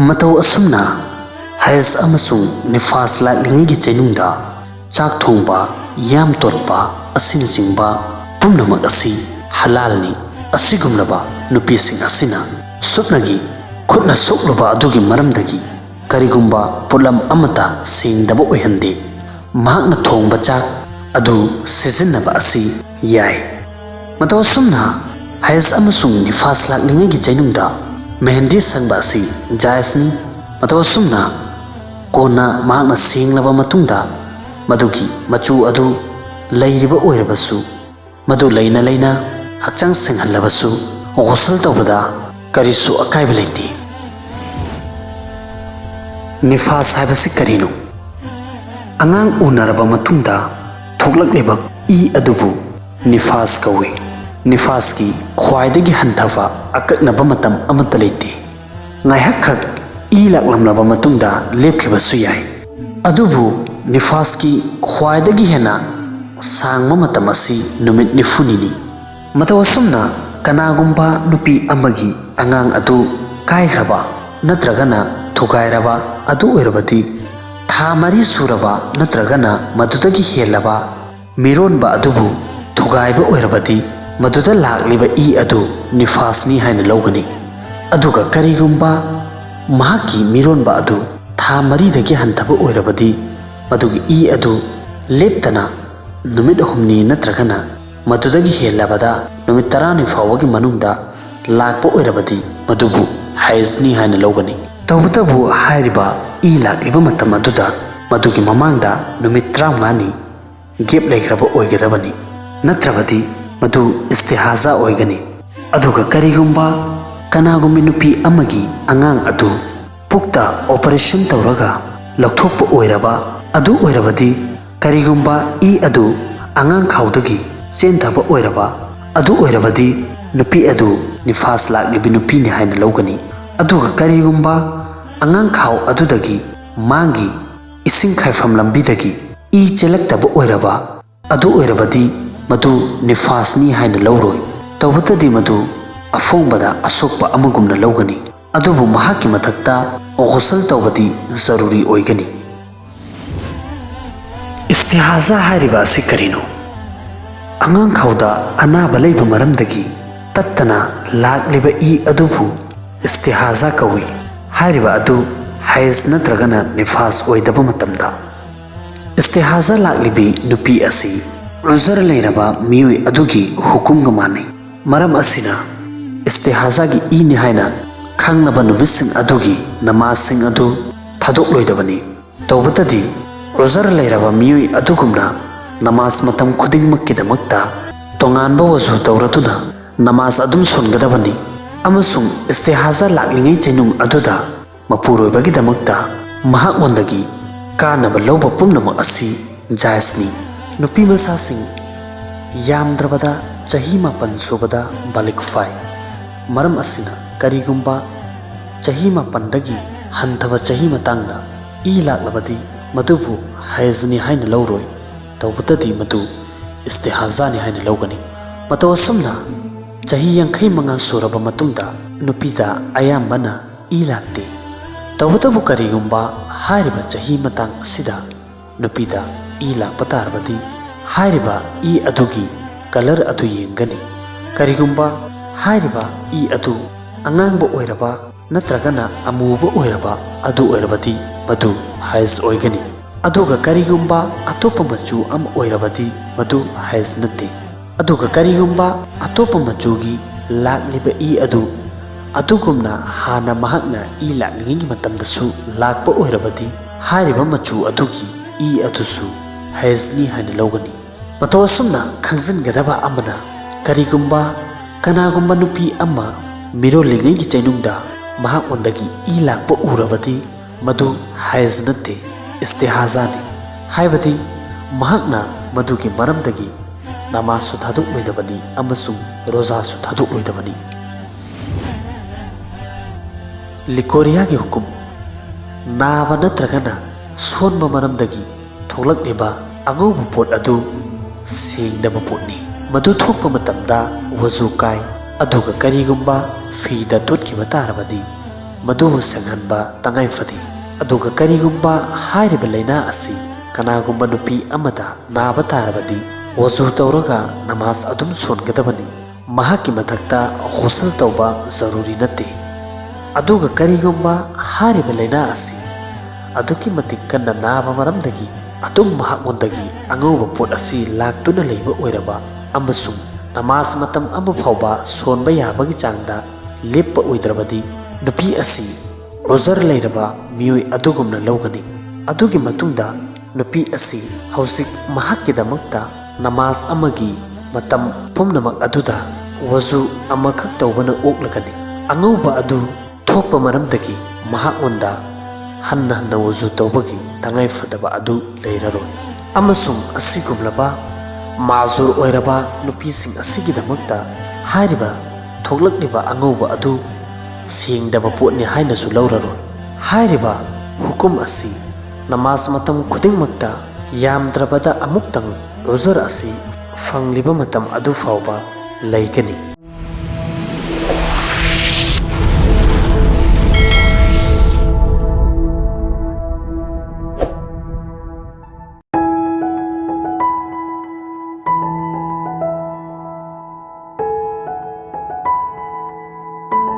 ꯃꯇꯧ ꯑꯁꯨꯝꯅ ꯍꯩꯖ ꯑꯃꯁꯨꯡ ꯅꯤꯐꯥꯁ ꯂꯥꯛꯂꯤꯉꯩꯒꯤ ꯆꯩꯅꯨꯡꯗ ꯆꯥꯛ ꯊꯣꯡꯕ, ꯌꯥꯝ ꯇꯣꯠꯄ ꯑꯁꯤꯅꯆꯤꯡꯕ ꯄꯨꯝꯅꯃꯛ ꯑꯁꯤ ꯍꯂꯥꯜꯅꯤ꯫ ꯑꯁꯤꯒꯨꯝꯂꯕ ꯅꯨꯄꯤꯁꯤꯡ ꯑꯁꯤꯅ ꯁꯨꯞꯅꯒꯤ ꯈꯨꯠꯅ ꯁꯣꯛꯂꯨꯕ ꯑꯗꯨꯒꯤ ꯃꯔꯝꯗꯒꯤ ꯀꯔꯤꯒꯨꯝꯕ ꯄꯣꯠꯂꯝ ꯑꯃꯠꯇ ꯁꯦꯡꯗꯕ ꯑꯣꯏꯍꯟꯗꯦ꯫ ꯃꯍꯥꯛꯅ ꯊꯣꯡꯕ ꯆꯥꯛ ꯑꯗꯨ ꯁꯤꯖꯤꯟꯅꯕ ꯑꯁꯤ ꯌꯥꯏ꯫ ꯃꯇꯧ ꯑꯁꯨꯝꯅ ꯍꯩꯖ ꯑꯃꯁꯨꯡ ꯅꯤꯐꯥꯁ ꯂꯥꯛꯂꯤꯉꯩꯒꯤ ꯆꯩꯅꯨꯡꯗ ꯃꯦꯍꯦꯟꯗꯤ ꯁꯪꯕ ꯑꯁꯤ ꯖꯥꯏꯖꯅꯤ꯫ ꯃꯇꯧ ꯑꯁꯨꯝꯅ ꯀꯣꯟꯅ ꯃꯍꯥꯛꯅ ꯁꯦꯡꯂꯕ ꯃꯇꯨꯡꯗ ꯃꯗꯨꯒꯤ ꯃꯆꯨ ꯑꯗꯨ ꯂꯩꯔꯤꯕ ꯑꯣꯏꯔꯕꯁꯨ, ꯃꯗꯨ ꯂꯩꯅ ꯂꯩꯅ ꯍꯛꯆꯥꯡ ꯁꯦꯡꯍꯜꯂꯕꯁꯨ ꯒꯨꯁꯜ ꯇꯧꯕꯗ ꯀꯔꯤꯁꯨ ꯑꯀꯥꯏꯕ ꯂꯩꯇꯦ꯫ ꯅꯤꯐꯥꯁ ꯍꯥꯏꯕꯁꯤ ꯀꯔꯤꯅꯣ? ꯑꯉꯥꯡ ꯎꯅꯔꯕ ꯃꯇꯨꯡꯗ ꯊꯣꯛꯂꯛꯂꯤꯕ ꯏ ꯑꯗꯨꯕꯨ ꯅꯤꯐꯥꯁ ꯀꯧꯏ꯫ ꯅꯤꯐꯥꯁꯀꯤ ꯈ꯭ꯋꯥꯏꯗꯒꯤ ꯍꯟꯊꯕ ꯑꯀꯛꯅꯕ ꯃꯇꯝ ꯑꯃꯠꯇ ꯂꯩꯇꯦ꯫ ꯉꯥꯏꯍꯥꯛꯈꯛ ꯏ ꯂꯥꯛꯂꯝꯂꯕ ꯃꯇꯨꯡꯗ ꯂꯦꯞꯈꯤꯕꯁꯨ ꯌꯥꯏ꯫ ꯑꯗꯨꯕꯨ ꯅꯤꯐꯥꯁꯀꯤ ꯈ꯭ꯋꯥꯏꯗꯒꯤ ꯍꯦꯟꯅ ꯁꯥꯡꯕ ꯃꯇꯝ ꯑꯁꯤ ꯅꯨꯃꯤꯠ ꯅꯤꯐꯨꯅꯤꯅꯤ꯫ ꯃꯇꯧ ꯑꯁꯨꯝꯅ ꯀꯅꯥꯒꯨꯝꯕ ꯅꯨꯄꯤ ꯑꯃꯒꯤ ꯑꯉꯥꯡ ꯑꯗꯨ ꯀꯥꯏꯈ꯭ꯔꯕ ꯅꯠꯇ꯭ꯔꯒꯅ ꯊꯨꯒꯥꯏꯔꯕ ꯑꯗꯨ ꯑꯣꯏꯔꯕꯗꯤ, ꯊꯥ ꯃꯔꯤ ꯁꯨꯔꯕ ꯅꯠꯇ꯭ꯔꯒꯅ ꯃꯗꯨꯗꯒꯤ ꯍꯦꯜꯂꯕ ꯃꯤꯔꯣꯟꯕ ꯑꯗꯨꯕꯨ ꯊꯨꯒꯥꯏꯕ ꯑꯣꯏꯔꯕꯗꯤ, ꯃꯗꯨꯗ ꯂꯥꯛꯂꯤꯕ ꯏ ꯑꯗꯨ ꯅꯤꯐꯥꯁꯅꯤ ꯍꯥꯏꯅ ꯂꯧꯒꯅꯤ꯫ ꯑꯗꯨꯒ ꯀꯔꯤꯒꯨꯝꯕ ꯃꯍꯥꯛꯀꯤ ꯃꯤꯔꯣꯟꯕ ꯑꯗꯨ ꯊꯥ ꯃꯔꯤꯗꯒꯤ ꯍꯟꯊꯕ ꯑꯣꯏꯔꯕꯗꯤ, ꯃꯗꯨꯒꯤ ꯏ ꯑꯗꯨ ꯂꯦꯞꯇꯅ ꯅꯨꯃꯤꯠ ꯍꯨꯝꯅꯤ ꯅꯠꯇ꯭ꯔꯒꯅ ꯃꯗꯨꯗꯒꯤ ꯍꯦꯜꯂꯕꯗ ꯅꯨꯃꯤꯠ ꯇꯔꯥꯅꯤ ꯐꯥꯎꯕꯒꯤ ꯃꯅꯨꯡꯗ ꯂꯥꯛꯄ ꯑꯣꯏꯔꯕꯗꯤ ꯃꯗꯨꯕꯨ ꯍꯩꯖꯅꯤ ꯍꯥꯏꯅ ꯂꯧꯒꯅꯤ꯫ ꯇꯧꯕꯇꯕꯨ ꯍꯥꯏꯔꯤꯕ ꯏ ꯂꯥꯛꯂꯤꯕ ꯃꯇꯝ ꯑꯗꯨꯗ ꯃꯗꯨꯒꯤ ꯃꯃꯥꯡꯗ ꯅꯨꯃꯤꯠ ꯇꯔꯥꯃꯉꯥꯅꯤ ꯒꯦꯞ ꯂꯩꯈ꯭ꯔꯕ ꯑꯣꯏꯒꯗꯕꯅꯤ, ꯅꯠꯇ꯭ꯔꯕꯗꯤ ꯃꯗꯨ ꯏꯁꯇꯤꯍꯥꯖꯥ ꯑꯣꯏꯒꯅꯤ꯫ ꯑꯗꯨꯒ ꯀꯔꯤꯒꯨꯝꯕ ꯀꯅꯥꯒꯨꯝꯕꯤ ꯅꯨꯄꯤ ꯑꯃꯒꯤ ꯑꯉꯥꯡ ꯑꯗꯨ ꯄꯨꯛꯇ ꯑꯣꯄꯔꯦꯁꯟ ꯇꯧꯔꯒ ꯂꯧꯊꯣꯛꯄ ꯑꯣꯏꯔꯕ ꯑꯗꯨ ꯑꯣꯏꯔꯕꯗꯤ, ꯀꯔꯤꯒꯨꯝꯕ ꯏ ꯑꯗꯨ ꯑꯉꯥꯡ ꯈꯥꯎꯗꯒꯤ ꯆꯦꯟꯊꯕ ꯑꯣꯏꯔꯕ ꯑꯗꯨ ꯑꯣꯏꯔꯕꯗꯤ, ꯅꯨꯄꯤ ꯑꯗꯨ ꯅꯤꯐꯥꯁ ꯂꯥꯛꯂꯤꯕꯤ ꯅꯨꯄꯤꯅꯤ ꯍꯥꯏꯅ ꯂꯧꯒꯅꯤ꯫ ꯑꯗꯨꯒ ꯀꯔꯤꯒꯨꯝꯕ ꯑꯉꯥꯡ ꯈꯥꯎ ꯑꯗꯨꯗꯒꯤ ꯃꯥꯡꯒꯤ ꯏꯁꯤꯡ ꯈꯥꯏꯐꯝ ꯂꯝꯕꯤꯗꯒꯤ ꯏ ꯆꯦꯜꯂꯛꯇꯕ ꯑꯣꯏꯔꯕ ꯑꯗꯨ ꯑꯣꯏꯔꯕꯗꯤ, ꯃꯗꯨ ꯅꯤꯐꯥꯁꯅꯤ ꯍꯥꯏꯅ ꯂꯧꯔꯣꯏ꯫ ꯇꯧꯕꯇꯗꯤ ꯃꯗꯨ ꯑꯐꯣꯡꯕꯗ ꯑꯁꯣꯛꯄ ꯑꯃꯒꯨꯝꯅ ꯂꯧꯒꯅꯤ꯫ ꯑꯗꯨꯕꯨ ꯃꯍꯥꯛꯀꯤ ꯃꯊꯛꯇ ꯒꯨꯁꯜ ꯇꯧꯕꯗꯤ ꯖꯔꯨꯔꯤ ꯑꯣꯏꯒꯅꯤ꯫ ꯏꯁꯇꯤꯍꯥꯖꯥ ꯍꯥꯏꯔꯤꯕ ꯑꯁꯤ ꯀꯔꯤꯅꯣ? ꯑꯉꯥꯡ ꯈꯥꯎꯗ ꯑꯅꯥꯕ ꯂꯩꯕ ꯃꯔꯝꯗꯒꯤ ꯇꯠꯇꯅ ꯂꯥꯛꯂꯤꯕ ꯏ ꯑꯗꯨꯕꯨ ꯏꯁꯇꯤꯍꯥꯖꯥ ꯀꯧꯏ꯫ ꯍꯥꯏꯔꯤꯕ ꯑꯗꯨ ꯍꯩꯖ ꯅꯠꯇ꯭ꯔꯒꯅ ꯅꯤꯐꯥꯁ ꯑꯣꯏꯗꯕ ꯃꯇꯝꯗ꯫ ꯏꯁꯇꯤꯍꯥꯖꯥ ꯂꯥꯛꯂꯤꯕꯤ ꯅꯨꯄꯤ ꯑꯁꯤ ꯎꯖꯔ ꯂꯩꯔꯕ ꯃꯤꯑꯣꯏ ꯑꯗꯨꯒꯤ ꯍꯨꯀꯨꯝꯒ ꯃꯥꯟꯅꯩ꯫ ꯃꯔꯝ ꯑꯁꯤꯅ, ꯏꯁꯇꯤꯍꯥꯖꯥꯒꯤ ꯏꯅꯤ ꯍꯥꯏꯅ ꯈꯪꯂꯕ ꯅꯨꯃꯤꯠꯁꯤꯡ ꯑꯗꯨꯒꯤ ꯅꯃꯥꯖꯁꯤꯡ ꯑꯗꯨ ꯊꯥꯗꯣꯛꯂꯣꯏꯗꯕꯅꯤ꯫ ꯇꯧꯕꯇꯗꯤ, ꯎꯖꯔ ꯂꯩꯔꯕ ꯃꯤꯑꯣꯏ ꯑꯗꯨꯒꯨꯝꯅ ꯅꯃꯥꯖ ꯃꯇꯝ ꯈꯨꯗꯤꯡꯃꯛꯀꯤꯗꯃꯛꯇ ꯇꯣꯉꯥꯟꯕ ꯋꯖꯨ ꯇꯧꯔꯗꯨꯅ ꯅꯃꯥꯖ ꯑꯗꯨꯝ ꯁꯣꯟꯒꯗꯕꯅꯤ꯫ ꯑꯃꯁꯨꯡ ꯏꯁꯇꯤꯍꯥꯖꯥ ꯂꯥꯛꯂꯤꯉꯩ ꯆꯩꯅꯨꯡ ꯑꯗꯨꯗ ꯃꯄꯨꯔꯣꯏꯕꯒꯤꯗꯃꯛꯇ ꯃꯍꯥꯛꯉꯣꯟꯗꯒꯤ ꯀꯥꯟꯅꯕ ꯂꯧꯕ ꯄꯨꯝꯅꯃꯛ ꯑꯁꯤ ꯖꯥꯏꯖꯅꯤ꯫ ꯅꯨꯄꯤ ꯃꯆꯥꯁꯤꯡ ꯌꯥꯝꯗ꯭ꯔꯕꯗ ꯆꯍꯤ ꯃꯥꯄꯟ ꯁꯨꯕꯗ ꯕꯥꯂꯤꯒ ꯐꯥꯏ꯫ ꯃꯔꯝ ꯑꯁꯤꯅ, ꯀꯔꯤꯒꯨꯝꯕ ꯆꯍꯤ ꯃꯥꯄꯟꯗꯒꯤ ꯍꯟꯊꯕ ꯆꯍꯤ ꯃꯇꯥꯡꯗ ꯏ ꯂꯥꯛꯂꯕꯗꯤ, ꯃꯗꯨꯕꯨ ꯍꯩꯖꯅꯤ ꯍꯥꯏꯅ ꯂꯧꯔꯣꯏ꯫ ꯇꯧꯕꯇꯗꯤ ꯃꯗꯨ ꯏꯁꯇꯤꯍꯥꯖꯥꯅꯤ ꯍꯥꯏꯅ ꯂꯧꯒꯅꯤ꯫ ꯃꯇꯧ ꯑꯁꯨꯝꯅ, ꯆꯍꯤ ꯌꯥꯡꯈꯩ ꯃꯉꯥ ꯁꯨꯔꯕ ꯃꯇꯨꯡꯗ ꯅꯨꯄꯤꯗ ꯑꯌꯥꯝꯕꯅ ꯏ ꯂꯥꯛꯇꯦ꯫ ꯇꯧꯕꯇꯕꯨ, ꯀꯔꯤꯒꯨꯝꯕ ꯍꯥꯏꯔꯤꯕ ꯆꯍꯤ ꯃꯇꯥꯡ ꯑꯁꯤꯗ ꯅꯨꯄꯤꯗ ꯏ ꯂꯥꯛꯄ ꯇꯥꯔꯕꯗꯤ, ꯍꯥꯏꯔꯤꯕ ꯏ ꯑꯗꯨꯒꯤ ꯀꯂꯔ ꯑꯗꯨ ꯌꯦꯡꯒꯅꯤ꯫ ꯀꯔꯤꯒꯨꯝꯕ ꯍꯥꯏꯔꯤꯕ ꯏ ꯑꯗꯨ ꯑꯉꯥꯡꯕ ꯑꯣꯏꯔꯕ ꯅꯠꯇ꯭ꯔꯒꯅ ꯑꯃꯨꯕ ꯑꯣꯏꯔꯕ ꯑꯗꯨ ꯑꯣꯏꯔꯕꯗꯤ, ꯃꯗꯨ ꯍꯩꯖ ꯑꯣꯏꯒꯅꯤ꯫ ꯑꯗꯨꯒ ꯀꯔꯤꯒꯨꯝꯕ ꯑꯇꯣꯞꯄ ꯃꯆꯨ ꯑꯃ ꯑꯣꯏꯔꯕꯗꯤ ꯃꯗꯨ ꯍꯥꯏꯖ ꯅꯠꯇꯦ꯫ ꯑꯗꯨꯒ ꯀꯔꯤꯒꯨꯝꯕ ꯑꯇꯣꯞꯄ ꯃꯆꯨꯒꯤ ꯂꯥꯛꯂꯤꯕ ꯏ ꯑꯗꯨ ꯑꯗꯨꯒꯨꯝꯅ ꯍꯥꯟꯅ ꯃꯍꯥꯛꯅ ꯏ ꯂꯥꯛꯂꯤꯉꯩꯒꯤ ꯃꯇꯝꯗꯁꯨ ꯂꯥꯛꯄ ꯑꯣꯏꯔꯕꯗꯤ ꯍꯥꯏꯔꯤꯕ ꯃꯆꯨ ꯑꯗꯨꯒꯤ ꯏ ꯑꯗꯨꯁꯨ ꯍꯥꯏꯖꯅꯤ ꯍꯥꯏꯅ ꯂꯧꯒꯅꯤ꯫ ꯃꯇꯧ ꯑꯁꯨꯝꯅ ꯈꯪꯖꯤꯟꯒꯗꯕ ꯑꯃꯅ, ꯀꯔꯤꯒꯨꯝꯕ ꯀꯅꯥꯒꯨꯝꯕ ꯅꯨꯄꯤ ꯑꯃ ꯃꯤꯔꯣꯜꯂꯤꯉꯩꯒꯤ ꯆꯩꯅꯨꯡꯗ ꯃꯍꯥꯛꯉꯣꯟꯗꯒꯤ ꯏ ꯂꯥꯛꯄ ꯎꯔꯕꯗꯤ ꯃꯗꯨ ꯍꯥꯏꯖ ꯅꯠꯇꯦ, ꯏꯁꯇꯤꯍꯥꯖꯥꯅꯤ꯫ ꯍꯥꯏꯕꯗꯤ ꯃꯍꯥꯛꯅ ꯃꯗꯨꯒꯤ ꯃꯔꯝꯗꯒꯤ ꯅꯃꯥꯖꯁꯨ ꯊꯥꯗꯣꯛꯂꯣꯏꯗꯕꯅꯤ ꯑꯃꯁꯨꯡ ꯔꯣꯖꯥꯁꯨ ꯊꯥꯗꯣꯛꯂꯣꯏꯗꯕꯅꯤ꯫ ꯂꯤꯀꯣꯔꯤꯌꯥꯒꯤ ꯍꯨꯀꯨꯝ: ꯅꯥꯕ ꯅꯠꯇ꯭ꯔꯒꯅ ꯁꯣꯟꯕ ꯃꯔꯝꯗꯒꯤ ꯊꯣꯛꯂꯛꯂꯤꯕ ꯑꯉꯧꯕ ꯄꯣꯠ ꯑꯗꯨ ꯁꯦꯡꯗꯕ ꯄꯣꯠꯅꯤ꯫ ꯃꯗꯨ ꯊꯣꯛꯄ ꯃꯇꯝꯗ ꯋꯖꯨ ꯀꯥꯏ, ꯑꯗꯨꯒ ꯀꯔꯤꯒꯨꯝꯕ ꯐꯤꯗ ꯇꯣꯠꯈꯤꯕ ꯇꯥꯔꯕꯗꯤ ꯃꯗꯨꯕꯨ ꯁꯦꯡꯍꯟꯕ ꯇꯉꯥꯏ ꯐꯗꯦ꯫ ꯑꯗꯨꯒ ꯀꯔꯤꯒꯨꯝꯕ ꯍꯥꯏꯔꯤꯕ ꯂꯥꯏꯅꯥ ꯑꯁꯤ ꯀꯅꯥꯒꯨꯝꯕ ꯅꯨꯄꯤ ꯑꯃꯗ ꯅꯥꯕ ꯇꯥꯔꯕꯗꯤ ꯋꯖꯨ ꯇꯧꯔꯒ ꯅꯃꯥꯖ ꯑꯗꯨꯝ ꯁꯣꯟꯒꯗꯕꯅꯤ꯫ ꯃꯍꯥꯛꯀꯤ ꯃꯊꯛꯇ ꯒꯨꯁꯜ ꯇꯧꯕ ꯖꯔꯨꯔꯤ ꯅꯠꯇꯦ꯫ ꯑꯗꯨꯒ ꯀꯔꯤꯒꯨꯝꯕ ꯍꯥꯏꯔꯤꯕ ꯂꯥꯏꯅꯥ ꯑꯁꯤ ꯑꯗꯨꯛꯀꯤ ꯃꯇꯤꯛ ꯀꯟꯅ ꯅꯥꯕ ꯃꯔꯝꯗꯒꯤ ꯑꯗꯨꯝ ꯃꯍꯥꯛꯉꯣꯟꯗꯒꯤ ꯑꯉꯧꯕ ꯄꯣꯠ ꯑꯁꯤ ꯂꯥꯛꯇꯨꯅ ꯂꯩꯕ ꯑꯣꯏꯔꯕ ꯑꯃꯁꯨꯡ ꯅꯃꯥꯖ ꯃꯇꯝ ꯑꯃ ꯐꯥꯎꯕ ꯁꯣꯟꯕ ꯌꯥꯕꯒꯤ ꯆꯥꯡꯗ ꯂꯦꯞꯄ ꯑꯣꯏꯗ꯭ꯔꯕꯗꯤ, ꯅꯨꯄꯤ ꯑꯁꯤ ꯎꯖꯔ ꯂꯩꯔꯕ ꯃꯤꯑꯣꯏ ꯑꯗꯨꯒꯨꯝꯅ ꯂꯧꯒꯅꯤ꯫ ꯑꯗꯨꯒꯤ ꯃꯇꯨꯡꯗ ꯅꯨꯄꯤ ꯑꯁꯤ ꯍꯧꯖꯤꯛ ꯃꯍꯥꯛꯀꯤꯗꯃꯛꯇ ꯅꯃꯥꯖ ꯑꯃꯒꯤ ꯃꯇꯝ ꯄꯨꯝꯅꯃꯛ ꯑꯗꯨꯗ ꯋꯖꯨ ꯑꯃꯈꯛ ꯇꯧꯕꯅ ꯑꯣꯛꯂꯒꯅꯤ꯫ ꯑꯉꯧꯕ ꯑꯗꯨ ꯊꯣꯛꯄ ꯃꯔꯝꯗꯒꯤ ꯃꯍꯥꯛꯉꯣꯟꯗ ꯍꯟꯅ ꯍꯟꯅ ꯋꯖꯨ ꯇꯧꯕꯒꯤ ꯇꯉꯥꯏ ꯐꯗꯕ ꯑꯗꯨ ꯂꯩꯔꯔꯣꯏ꯫ ꯑꯃꯁꯨꯡ ꯑꯁꯤꯒꯨꯝꯂꯕ ꯃꯥꯖꯨꯔ ꯑꯣꯏꯔꯕ ꯅꯨꯄꯤꯁꯤꯡ ꯑꯁꯤꯒꯤꯗꯃꯛꯇ ꯍꯥꯏꯔꯤꯕ ꯊꯣꯛꯂꯛꯂꯤꯕ ꯑꯉꯧꯕ ꯑꯗꯨ ꯁꯦꯡꯗꯕ ꯄꯣꯠꯅꯤ ꯍꯥꯏꯅꯁꯨ ꯂꯧꯔꯔꯣꯏ꯫ ꯍꯥꯏꯔꯤꯕ ꯍꯨꯀꯨꯝ ꯑꯁꯤ ꯅꯃꯥꯖ ꯃꯇꯝ ꯈꯨꯗꯤꯡꯃꯛꯇ ꯌꯥꯝꯗ꯭ꯔꯕꯗ ꯑꯃꯨꯛꯇꯪ ꯎꯖꯔ ꯑꯁꯤ ꯐꯪꯂꯤꯕ ꯃꯇꯝ ꯑꯗꯨ ꯐꯥꯎꯕ ꯂꯩꯒꯅꯤ꯫